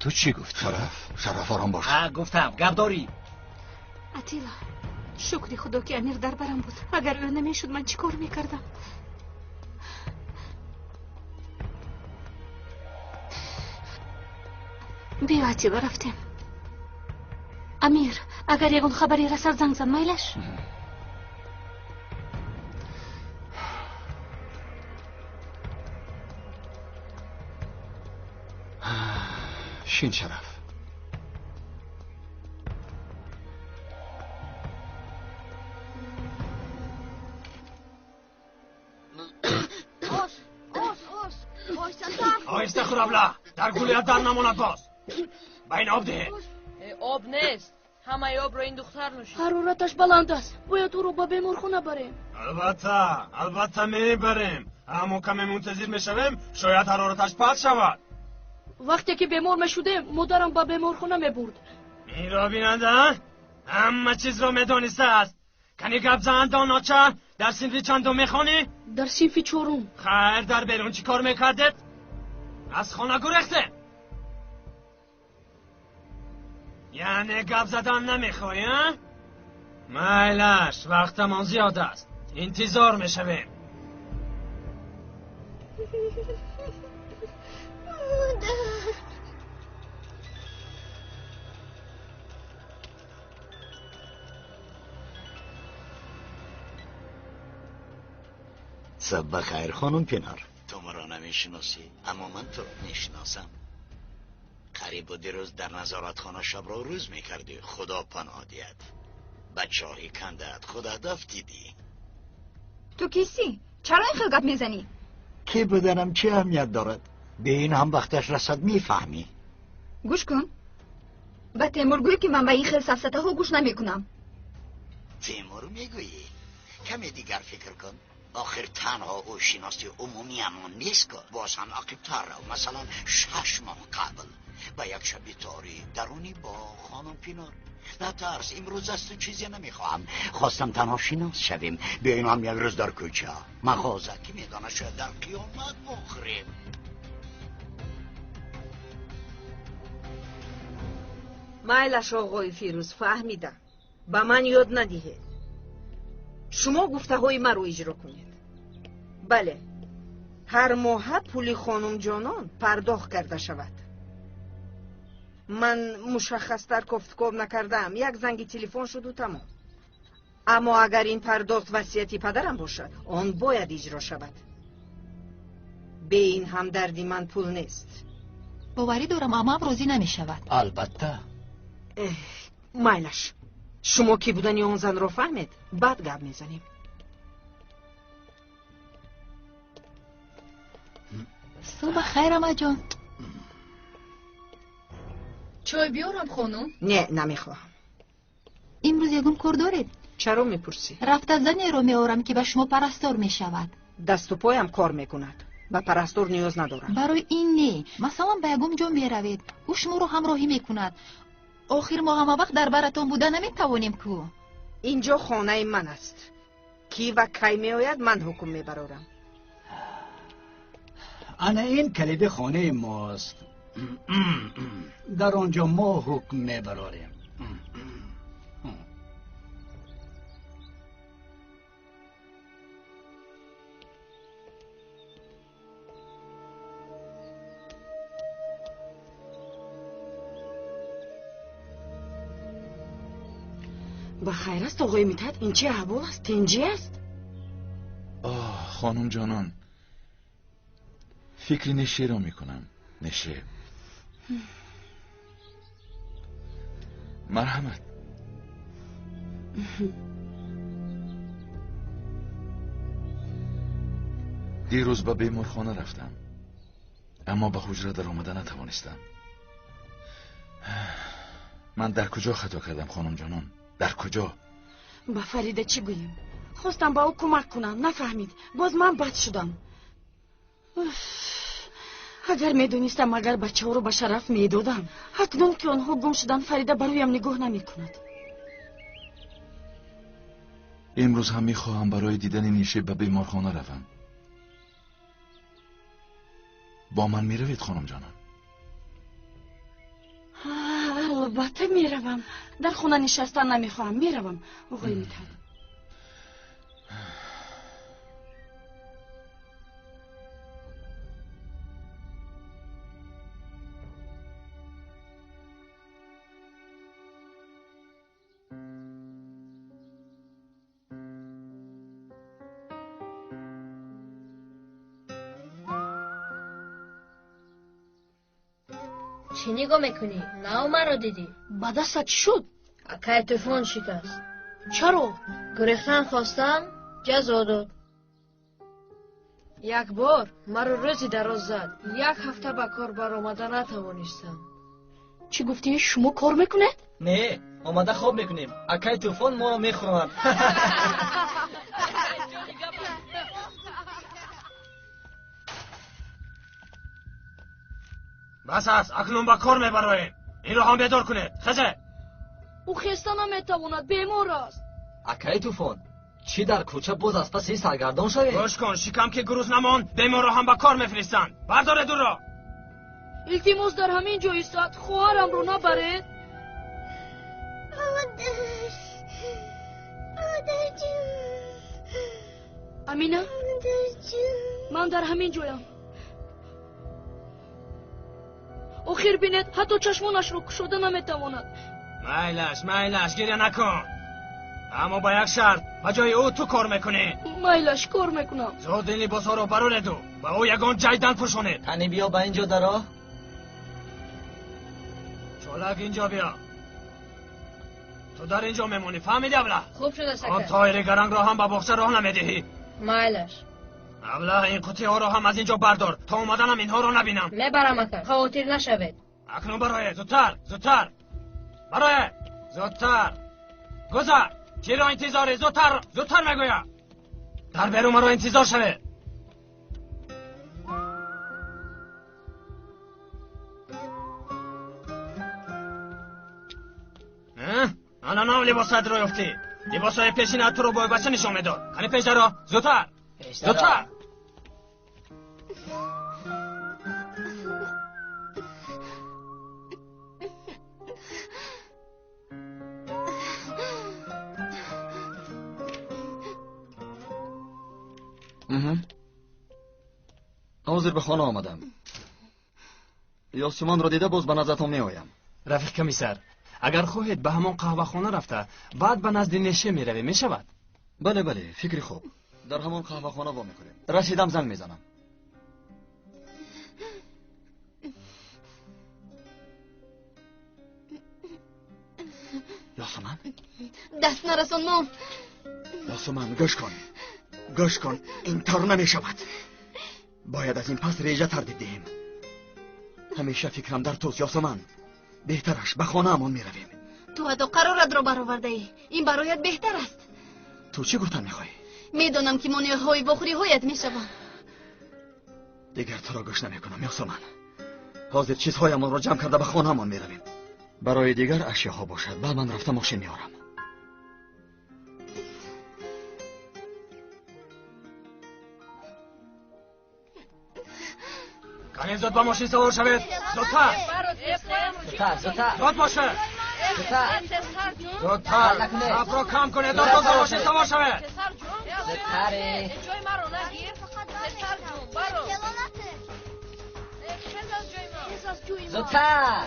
Ту чӣ гуфтӣ? Шараф, Шараф, ором бош. Гуфтам, гап дорӣ. Атила, шукри худо ки Амир дар барам буд. Агар ӯ намешуд, ман чӣ кор мекардам? Биё, Атила, рафтем. Амир, агар ягон хабаре расад, занг зан, майлаш? Шин, Шараф. Ош, ош, ош, оҳистатар. Оҳиста хӯр, абла, дар гулӯят дар намонад боз. Ба ин об диҳед. Об нест. Ҳамаи обро ин духтар нӯшид. Ҳарораташ баланд аст. Бояд ӯро ба беморхона барем. Албатта, албатта мебарем. Аммо каме мунтазир мешавем, шояд ҳарораташ паст шавад. Вақте ки бемор мешудем, модарам ба беморхона мебурд. Инро бинанда, ҳама чизро медонистааст. Кани гап зан, доноча, дар синфи чандум мехонӣ? Дар синфи чорум. Хайр, дар берун чӣ кор мекардед? Аз хона гурехтед? Яъне гап задан намехоҳӣ, а? Майлаш, вақтамон зиёд аст. Интизор мешавем. Модар. صبح بخیر خانم پینار. تو مرا نمیشناسی، اما من تو را میشناسم. قریب دیروز در نظارتخانه شب را روز میکردی. خدا پناه دهد. بچه کنده‌ات خود هدف دیدی. تو کیستی؟ چرا این خیل گپ میزنی؟ کی بدنم چه اهمیت دارد؟ به این هم وقتش رسد میفهمی. گوش کن، Ба Темур гӯй, ки ман ба ин хел сафсатаҳо гӯш намекунам. Темур мегӯӣ? Каме дигар фикр кун. Охир танҳо ӯ шиноси умумиамон нест, ку боз ҳам ақибтар рав. Масалан, 6 моҳ қабл ба як шаби торик даруни боғ, хонум Пинор. Натарс, имрӯз аз ту чизе намехоҳам. Хостам танҳо шинос шавем. Биёем ҳам як рӯз дар кӯча, мағоза, ки медонад, шояд дар қиёмат бохӯрем. Майлаш, оғои Фирӯз, фаҳмидам. Ба ман ёд надиҳед. Шумо гуфтаҳои маро иҷро кунед. Бале, ҳар моҳа пули хонумҷонон пардохт карда шавад. Ман мушаххастар кофтков накардаам, як занги телефон шуду тамом. Аммо агар ин пардохт васияти падарам бошад, он бояд иҷро шавад. Бе ин ҳамдарди ман пул нест. Боварӣ дорам, амаам розӣ намешавад. Албатта. Майлаш, шумо ки будани он занро фаҳмед, баъд гап мезанем. Субҳ хайр, амаҷон. Чой биёрам, хонум? Не, намехоҳам. Имрӯз ягон кор доред? Чаро мепурсӣ? Рафта занеро меорам, ки ба шумо парастор мешавад. Дасту поям кор мекунад. Ба парастор ниёз надорам. Барои ин не. Масалан, ба ягон ҷо меравед, ӯ шуморо ҳамроҳӣ мекунад. Охир мо ҳама вақт дар баратон буда наметавонем ку. Инҷо хонаи ман аст. Кӣ ва кай меояд, ман ҳукм мебарорам. Ана ин калиди хонаи мост. Дар он ҷо мо ҳукм мебарорем. Ба хайр аст, оғои Митҳат? Ин чи аҳвол аст? Тинҷӣ аст? Оҳ, хонум ҷонон, фикри нешеро мекунам. Неше. Марҳамат. Дирӯз ба беморхона рафтам, аммо ба ҳуҷра даромада натавонистам. Ман дар куҷо хато кардам, хонум ҷонон? Дар куҷо? Ба Фарида чӣ гӯем? Хостам ба ӯ кӯмак кунам, нафаҳмид. Боз ман бад шудам. Агар медонистам, агар бачаҳоро ба Шараф медодам. Акнун ки онҳо гум шуданд, Фарида ба рӯям нигоҳ намекунад. Имрӯз ҳам мехоҳам барои дидани Нише ба беморхона равам. Бо ман меравед, хонум ҷонон? Албатта меравам. Дар хона нишастан намехоҳам. Меравам, оғои Митҳат. Чӣ нигоҳ мекунӣ? Нав маро дидӣ? Ба дастат чӣ шуд? Акай тӯфон шикаст. Чаро? Гурехтан хостам, ҷазо дод. Як бор маро рӯзи дароз зад. Як ҳафта ба кор баромада натавонистам. Чӣ гуфтӣ? Шумо кор мекунед? Не, омада хоб мекунем. Акай тӯфон моро мехӯронад. Бас аст, акнун ба кор мебароем. Инро ҳам бедор кунед. Хезе! Ӯ хеста наметавонад, бемор аст. Акай тӯфон, чӣ дар кӯча боз аз паси саргардон шавед? Гӯш кун, шикам ки гурус намонд, беморро ҳам ба кор мефиристанд. Бардоред ӯро! Илтимос, дар ҳамин ҷо истад, хоҳарамро набаред. Модар, модарҷон. Амина? Модарҷон. Ман дар ҳамин ҷоям. Охир бинед, ҳатто чашмонашро кушода наметавонад. Майлаш, майлаш, гиря накун. Аммо ба як шарт, ба ҷои ӯ ту кор мекунӣ. Майлаш, кор мекунам. Зуд ин либосҳоро барореду ба ӯ ягон ҷайдан пӯшонед. Қани биё ба ин ҷо даро. Чолак, инҷо биё. Ту дар инҷо мемонӣ, фаҳмидӣ, аблаҳ? Хуб шуда, сака. Он тоири гарангро ҳам ба боғча роҳ намедиҳӣ. Майлаш. Аблаҳ, ин қутиҳоро ҳам аз инҷо бардор, то омаданам инҳоро набинам. Мебарам, ака, хавотир нашавед. Акнун бароед, зудтар, зудтар. Бароед! Зудтар! Гузар! Чиро интизорӣ? Зудтар! Зудтар мегӯям! Дар берун маро интизор шавед! Ана нав либосатро ёфтӣ. Либосҳои пешинат туро бойбача нишон медод. Қани пеш даро! Зудтар! Зудтар! Ҳозир ба хона омадам. Ёсумонро дида боз ба наздатон меоям. Рафиқ комиссар, агар хоҳед ба ҳамон қаҳвахона рафта, баъд ба назди Неше меравем, мешавад? Бале, бале, фикри хуб. Дар ҳамон қаҳвахона вомехӯрем. Расидам занг мезанам. Ёсуман? Даст нарасон, мом. Ёсуман, гӯш кун. Гӯш кун, ин тавр намешавад. Бояд аз ин пас реҷа тартиб диҳем. Ҳамеша фикрам дар туст, Ёсуман. Беҳтараш ба хонаамон меравем. Ту ҳатто қароратро баровардаӣ. Ин бароят беҳтар аст. Ту чӣ гуфтан мехоҳӣ? Медонам ки монеаҳои вохӯриҳоят мешаванд. Дигар туро гӯш намекунам, Ёсуман. Ҳозир чизҳоямонро ҷамъ карда ба хонаамон меравем. Барои дигар ашёҳо бошад, ба ман рафта мошин меорам. Қани зуд ба мошин савор шавед! Зудтар! Зуд бошед! Зудтар! Сафро кам кунед, зуд ба мошин савор шавед! Зудтар!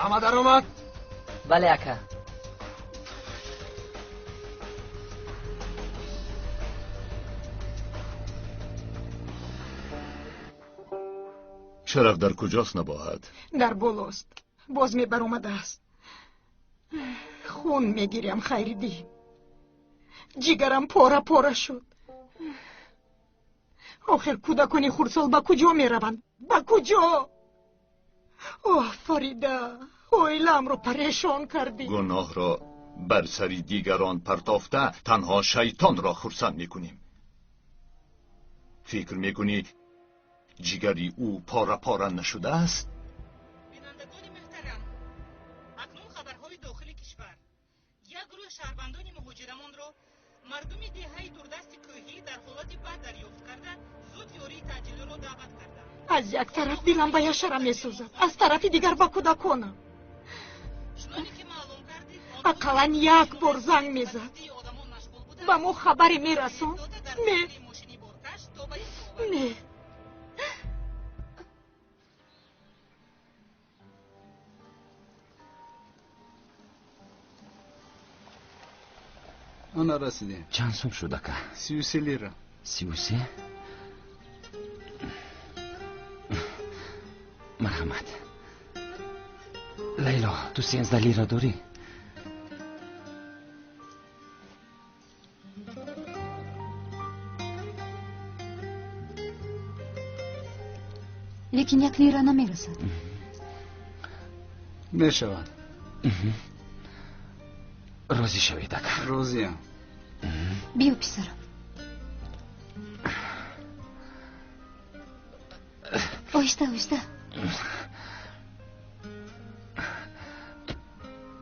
Ҳама даромад? Бале, ака. Шараф дар куҷост, Набоҳат? Дар болост. Боз мебаромадааст. Хун мегирям, Хайриддин. Ҷигарам пора пора шуд. Охир кӯдакони хурдсол ба куҷо мераванд? Ба куҷо? Оҳ, Фарида, оиламро парешон кардӣ. Гуноҳро бар сари дигарон партофта танҳо шайтонро хурсанд мекунем. Фикр мекунӣ ҷигари ӯ пора пора нашудааст? Бинандагони муҳтарам, акнун хабарҳои дохили кишвар. Як гурӯҳ шаҳрвандони муҳоҷирамонро мардуми деҳаи дурдасти кӯҳӣ дар ҳолати бад дарёфт карда, зуд ёрии таъҷилиро даъват карданд. Аз як тараф дилам ба Яшара месӯзад, аз тарафи дигар ба кӯдаконам. Ақаллан як бор занг мезад, ба мо хабаре мерасонд. Не, не. Ана расидем. Чанд сум шуд, ака? 33 лира. 33? Марҳамат. Лайло, ту 13 лира дорӣ? Лекин 1 лира намерасад. Мешавад. Розӣ шавед, ака. Розиям. Биё, писарам. Оҳиста, оҳиста.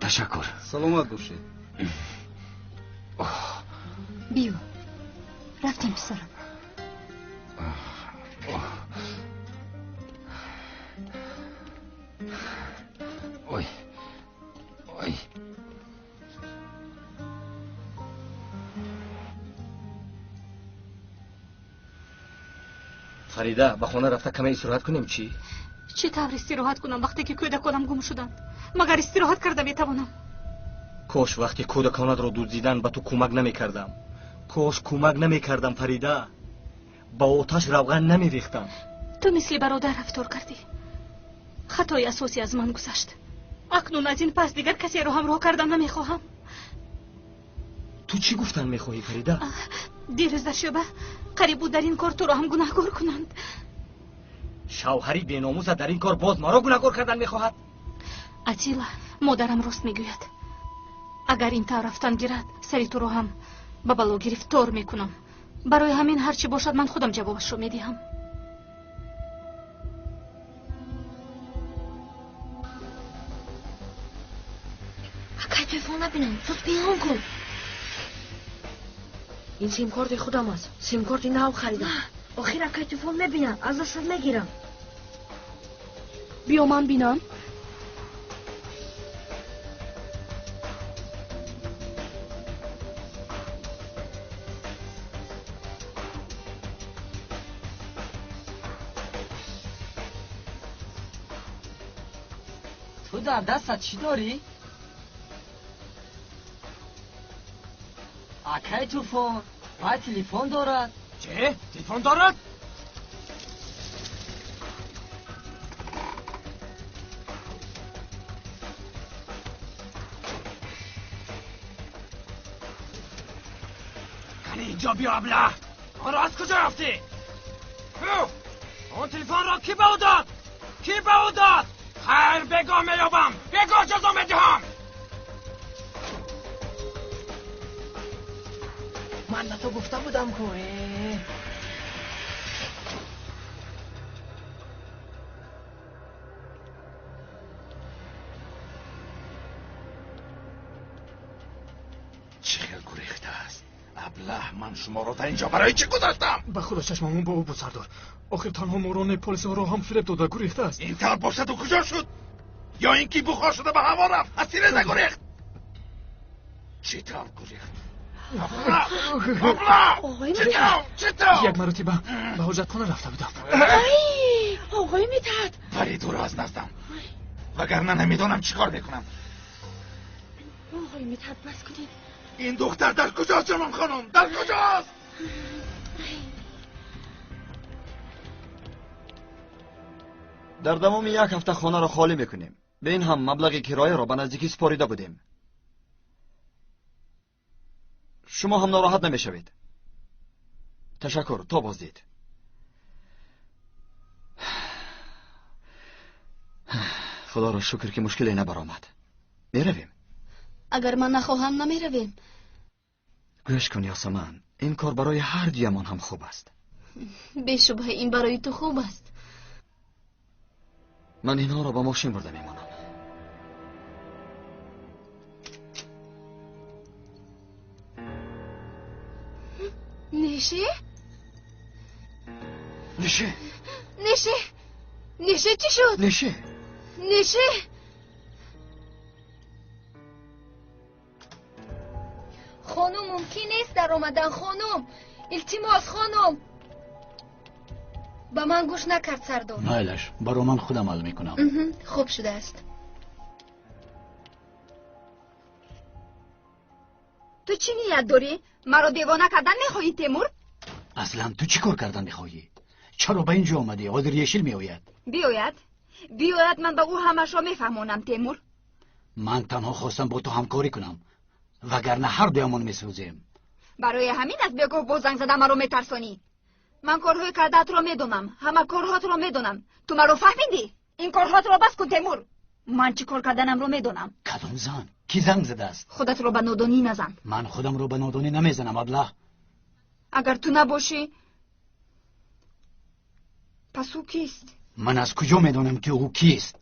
Ташаккур. Саломат бошед. Биё, рафтем, писарам. Ой, ой. Фарида, ба хона рафта каме истироҳат кунем, чӣ? Чӣ тавр истироҳат кунам вақте ки кӯдаконам гум шуданд? Магар истироҳат карда метавонам? Кош вақте кӯдаконатро дуздидан ба ту кӯмак намекардам. Кош кӯмак намекардам, Фарида. Ба оташ равған намерехтам. Ту мисли бародар рафтор кардӣ. Хатои асосӣ аз ман гузашт. Акнун аз ин пас дигар касеро ҳамроҳ кардан намехоҳам. Ту чӣ гуфтан мехоҳӣ, Фарида? Дирӯз дар шӯъба қариб буд дар ин кор туро ҳам гунаҳкор кунанд. Шавҳари беномуса дар ин кор боз маро гунаҳкор кардан мехоҳад? Атила, модарам рост мегӯяд. Агар ин тавр рафтан гирад, сари туро ҳам ба бало гирифтор мекунам. Барои ҳамин ҳар чӣ бошад ман худам ҷавобашро медиҳам. Акай телефон набинам, зуд пинҳон кун. Ин симкорти худам аст. Симкорти нав харидам. Охир акай телефон мебинам, аз дастат мегирам. Биё ман бинам. Ту дар дастат чӣ дорӣ? Акай Тӯфон, вай телефон дорад. Чӣ? Телефон дорад? Кани инҷо биё, аблаҳ! Онро аз куҷо ёфтӣ? Он телефонро кӣ ба ӯ дод? Кӣ ба ӯ дод? Хайр, бегоҳ меёбам, бегоҳ ҷазо медиҳам. Ман ба ту гуфта будам ку. Чӣ хел гурехтааст? Аблаҳ, ман шуморо дар инҷо барои чӣ гузоштам? Ба худо чашмамон бо ӯ буд, сардор. Охир танҳо моро не, полисҳоро ҳам фиреб дода гурехтааст. Ин тавр бошад, ӯ куҷо шуд? Ё ин ки бухор шуда ба ҳаво рафт, аз тиреза гурехт? Чӣ тавр гурехт? Як маротиба ба ҳоҷатхона рафта будам. Оғои Митҳат, вале туро аз наздам, вагарна намедонам чӣ кор мекунам. Оғои Митҳат, бас кунед. Ин духтар дар куҷост, ҷанон хонум? Дар куҷост? Дар давоми як ҳафта хонаро холӣ мекунем. Ба ин ҳам маблағи кирояро ба наздикӣ супорида будем. Шумо ҳам нороҳат намешавед. Ташаккур, то боздид. Худоро шукр ки мушкиле набаромад. Меравем. Агар ман нахоҳам, намеравем. Гӯш кун, Ёсаман, ин кор барои ҳар дуямон ҳам хуб аст. Бешубҳа ин барои ту хуб аст. Ман инҳоро ба мошин бурда мемонам. Неше? Неше? Неше? Неше чӣ шуд? Неше? Неше? Хонум, мумкин нест даромадан, хонум. Илтимос, хонум. Ба ман гӯш накард, сардор. Майлаш, баро ман худам ҳал мекунам. Хуб шудааст. Ту чӣ ният дорӣ? Маро девона кардан мехоҳӣ, Темур? Аслан ту чӣ кор кардан мехоҳӣ? Чаро ба ин ҷо омадӣ? Ҳозир Ешил меояд. Биёяд? Биёяд, ман ба ӯ ҳамашро мефаҳмонам, Темур. Ман танҳо хостам бо ту ҳамкорӣ кунам, вагарна ҳар дуямон месӯзем. Барои ҳамин аз бегоҳ боз занг зада маро метарсонӣ. Ман корҳои кардаатро медонам, ҳама корҳоатро медонам. Ту маро фаҳмидӣ? Ин корҳоатро бас кун, Темур. Ман чӣ кор карданамро медонам. Кадом зан? Кӣ занг задааст? Худатро ба нодонӣ назан. Ман худамро ба нодонӣ намезанам, аблаҳ. Агар ту набошӣ, пас ӯ кист? Ман аз куҷо медонам ки ӯ кист?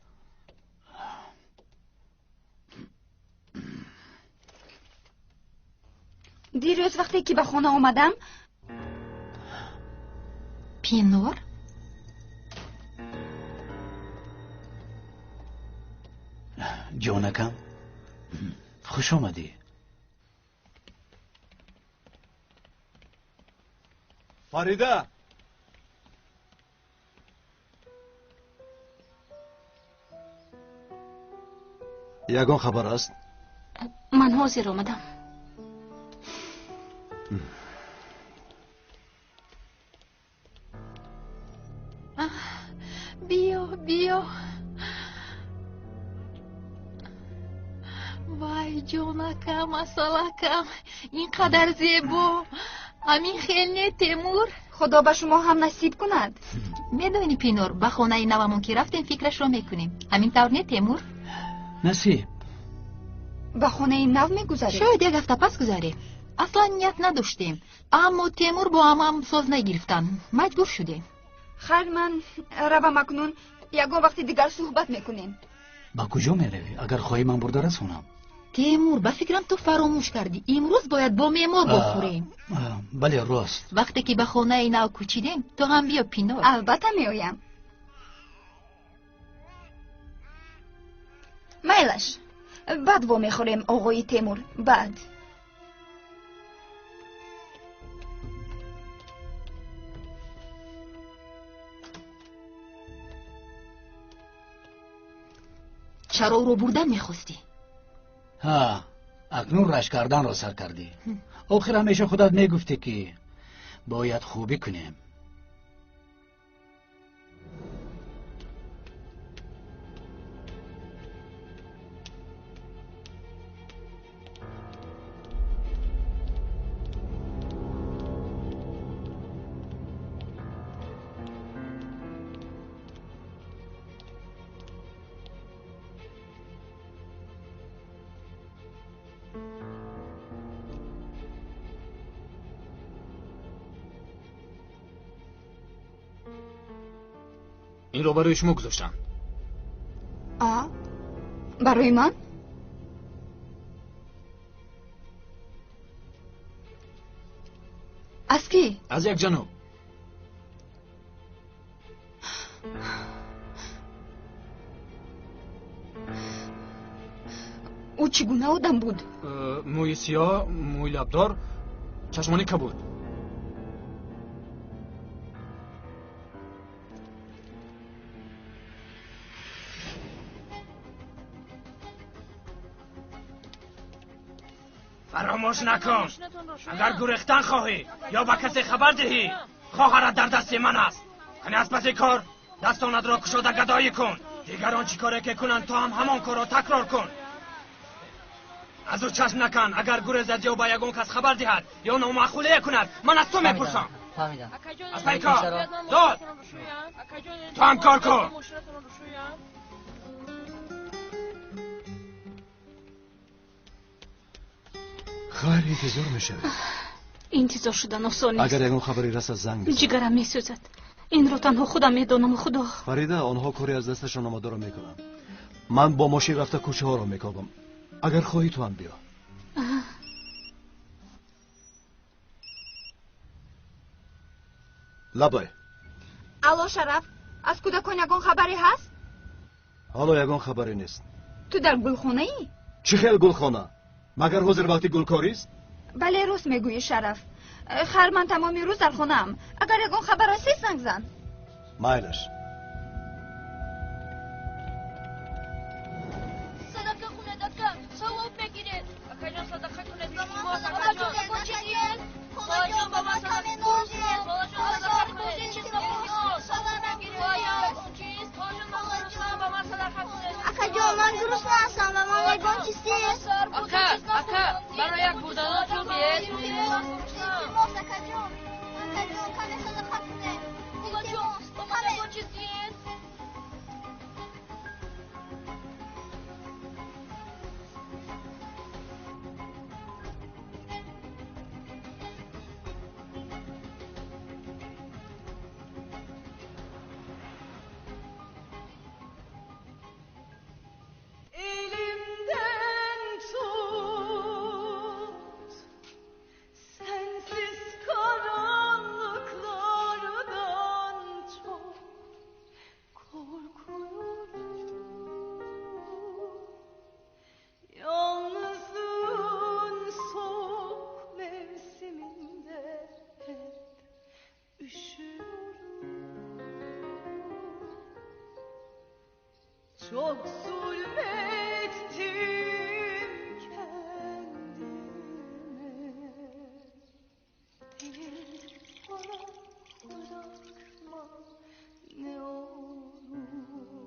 Дирӯз вақте ки ба хона омадам, Пинор? Ҷонакам, хуш омадӣ. Фарида! Ягон хабар аст? Ман ҳозир омадам. Биё. Вай, ҷонакам, асалакам, ин қадар зебо. Ҳамин хел не, Темур? Худо ба шумо ҳам насиб кунад. Медонӣ, Пинор, ба хонаи навамон ки рафтем, фикрашро мекунем. Ҳамин тавр не, Темур? Насиб. Ба хонаи нав мегузарем? Шояд як ҳафта пас гузарем. Аслан ният надоштем, аммо Темур бо амам соз нагирифтан, маҷбур шудем. Хайр, ман равам акнун, ягон вақти дигар суҳбат мекунем. Ба куҷо меравӣ? Агар хоҳӣ, ман бурда расонам. Темур, ба фикрам ту фаромӯш кардӣ. Имрӯз бояд бо меҳмон бохӯрем. Бале, рост. Вақте ки ба хонаи нав кӯчидем, ту ҳам биё, Пинор. Албатта меоям. Майлаш, баъд вомехӯрем, оғои Темур, баъд. Чаро ӯро бурдан мехостӣ? Ҳа, акнун рашк карданро сар кардӣ. Охир ҳамеша худат мегуфтӣ, ки бояд хубӣ кунем. Инро барои шумо гузоштам. А, барои ман? Аз кӣ? Аз як ҷаноб. Ӯ чӣ гуна одам буд? Мӯи сиёҳ, мӯи лабдор, чашмони кабуд. Фаромӯш накун, агар гурехтан хоҳӣ ё ба касе хабар диҳӣ, хоҳарат дар дасти ман аст. Кани аз паси кор дастонатро кушода гадоӣ кун. Дигарон чӣ коре ки кунанд, ту ҳам ҳамон корро такрор кун. Аз ӯ чашм накан. Агар гурезад ё ба ягон кас хабар диҳад ё номаъқулие кунад, ман аз ту мепурсам. Аз пайи кор зуд, ту ҳам кор кун. Хайр, интизор мешавем. Интизор шудан осон нест. Агар ягон хабаре расад, занг бизан. Ҷигарам месӯзад. Инро танҳо худам медонаму Худо. Фарида, онҳо коре аз дасташон омадаро мекунанд. Ман бо мошин рафта кӯчаҳоро мекобам. Агар хоҳӣ, ту ҳам биё. Лабай. Алло, Шараф, аз кӯдакон ягон хабаре ҳаст? Ҳоло ягон хабаре нест. Ту дар гулхонаӣ? Чӣ хел гулхона? Магар ҳозир вақти гулкорист? Бале, рост мегӯӣ, Шараф. Хайр, ман тамоми рӯз дар хонаам. Агар ягон хабар расид, занг зан. Майлаш. Садақа кунед, ака, савоб мегиред. Акаҷон, садақа кунед, илтимос, акаҷон. Холаҷон, ба ман садақа кунед. Холаҷон, садақа кунед. Акаҷон, ман гурусна ҳастам, ба ман ягон чиз диҳед. Ака, ака, барои як бурданон пул диҳед. Илтимос, акаҷон. Акаҷон, каме садақа кунед. Холаҷон, ба ман ягон чиз диҳед. Elimden tut, sensiz karanlıklardan çok korkuyorum. Yalnızlığın soğuk mevsiminde hep üşüyorum. Çok zulmettim kendime. Bir bana bırakma ne olur.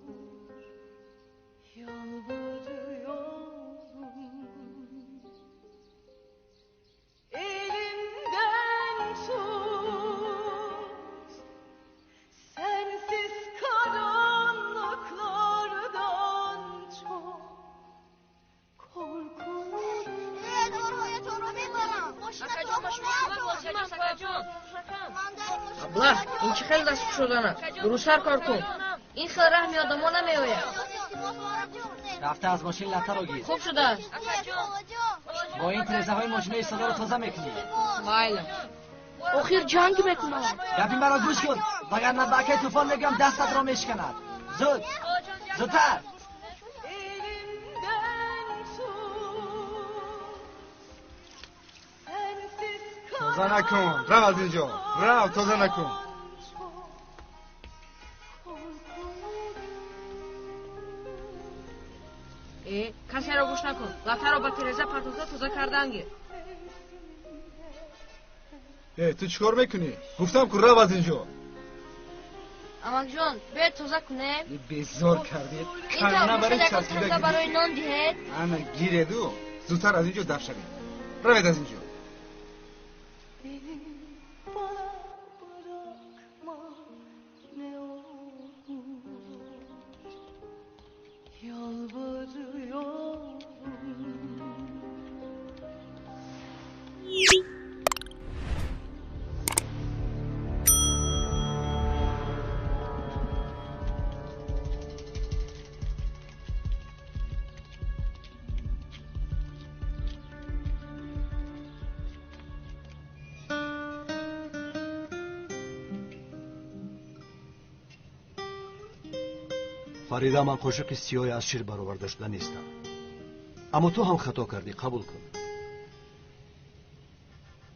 Аблаҳ, ин чӣ хел даст кушодан аст? Дурусттар кор кун. Ин хел раҳми одамо намеояд. Рафта аз мошин латтаро гир. Хуб шудааст. Бо ин тирезаҳои мошинаи истодаро тоза мекунӣ. Майла. Охир ҷанг мекунам. Гапи маро гӯш кун, вагарна ба акаи Тӯфон мегӯям дастатро мешиканад. Зуд, зудтар. Тоза накун, рав аз инҷо, рав, тоза накун. Э, касеро гӯш накун. Латтаро ба тиреза партофта тоза кардан гир. Э, ту чӣ кор мекунӣ? Гуфтам ку рав аз инҷо. Амакҷон, биёед тоза кунем. Безор кардед. Ин тавр бошад, ягон танга барои нон диҳед. Ана гиреду зудтар аз инҷо даф шавед. Равед аз инҷо. Фарида, ман қошиқи сиёҳе аз шир бароварда шуда нестам. Аммо ту ҳам хато кардӣ, қабул кун.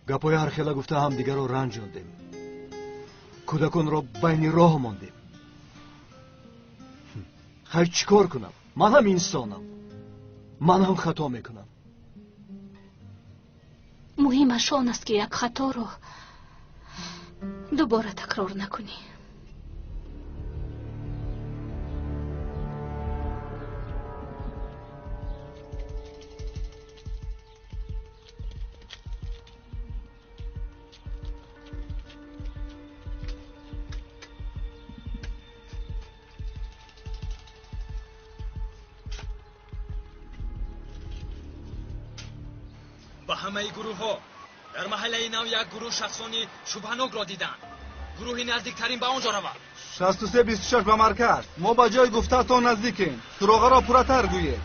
Гапҳои ҳархела гуфта ҳамдигарро ранҷондем. Кӯдаконро байни роҳ мондем. Хайр, чӣ кор кунам? Ман ҳам инсонам. Ман ҳам хато мекунам. Муҳимаш он аст, ки як хаторо дубора такрор накунӣ. Ба ҳамаи гурӯҳҳо дар маҳаллаи нав як гурӯҳ шахсони шубҳанокро диданд. Гурӯҳи наздиктарин ба он ҷо равад. 63-26 ба марказ. Мо ба ҷои гуфтаатон наздикем. Суроғаро пурратар гӯед.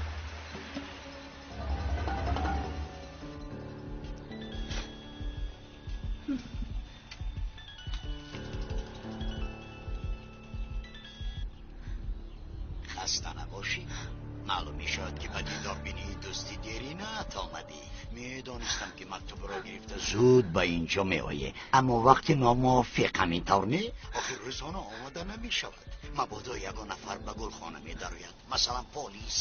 Хаста набошӣ. Маълум мешавад, ки ба дидорбинии дӯсти деринат омадӣ. Медонистам, ки мактубро гирифта зуд ба инҷо меоӣ, аммо вақти номувофиқ, ҳамин тавр не? Охир рӯзона омода намешавад. Мабодо ягон нафар ба гулхона медарояд, масалан полис.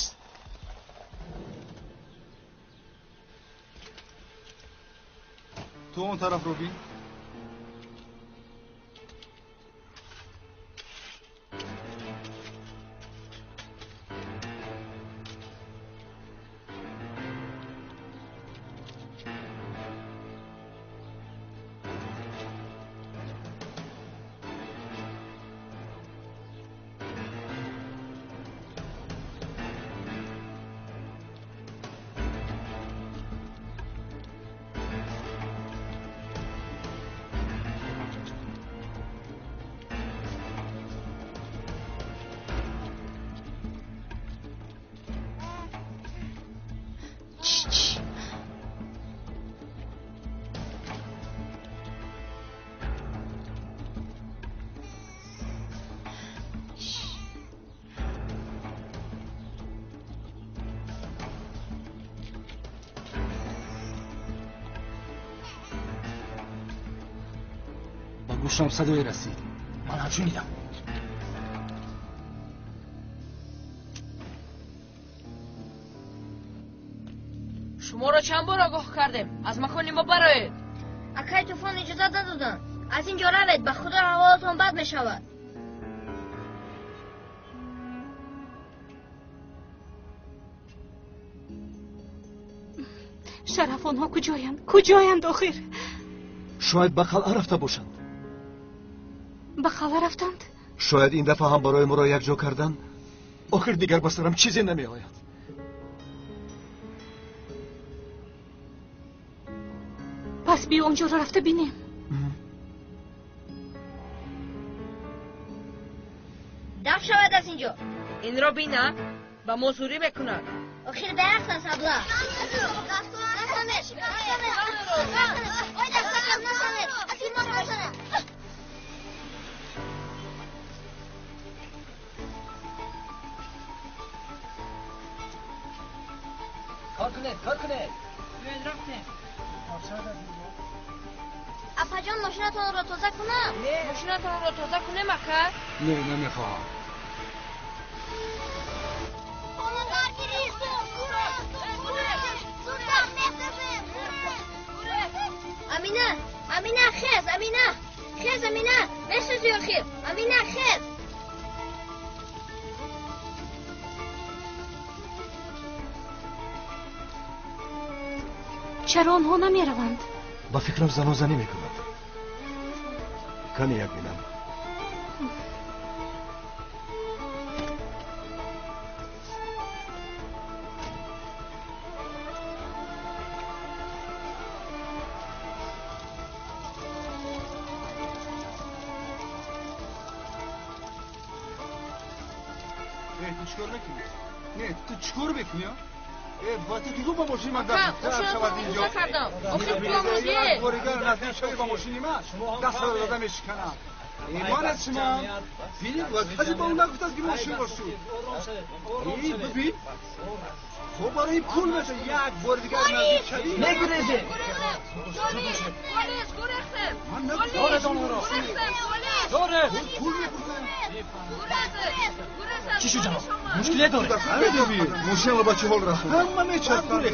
Ту он тарафро бин. Гӯшам садое расид. Ман ҳам шунидам. Шуморо чанд бор огоҳ кардем, аз макони мо бароед. Акай Тӯфон иҷозат надоданд. Аз ин ҷо равед, ба худо аҳволатон бад мешавад. Шараф, онҳо куҷоянд? Куҷоянд охир? Шояд ба қалъа рафта бошанд. Ба қалъа рафтанд? Шояд ин дафъа ҳам барои моро якҷо кардан. Охир дигар ба сарам чизе намеояд. Пас биё онҷоро рафта бинем. инҷо. Инро бина, ба мо зӯрӣ мекунад. Охир беақл аст абла. Кор кунед, кор кунед. Апаҷон, мошинатонро тоза кунам? Мошинатонро тоза кунем, ака? Не, намехоҳам. Амина, Амина, хез, Амина, хез, Амина, месӯзи охир, Амина, хез. Чаро онҳо намераванд? Ба фикрам занозанӣ мекунад. Кане як бинам. Ту чикор мекунӣ? Не, ту чикор мекунӣ? Ба ту дурӯғ ба мошини ман даст шавад инҷо. Охир пуламро дие. Боригар наздик шавӣ ба мошини ман, дастро дода мешиканам. Ман аз шумо бинед, ва касе ба ӯ нагуфтааст, ки мошинро шуд. Бибин, хуб барои пул меша як бори дигар наздик шавӣ. Мегурезем. Полис, гурехтем. Доред онҳоро. Доред. Пул мепурсем. Чӣ шуд, ҷаноб? Мушкиле доред? Медоби мошинро ба чӣ ҳол расонд? Ҳама мечаспанд.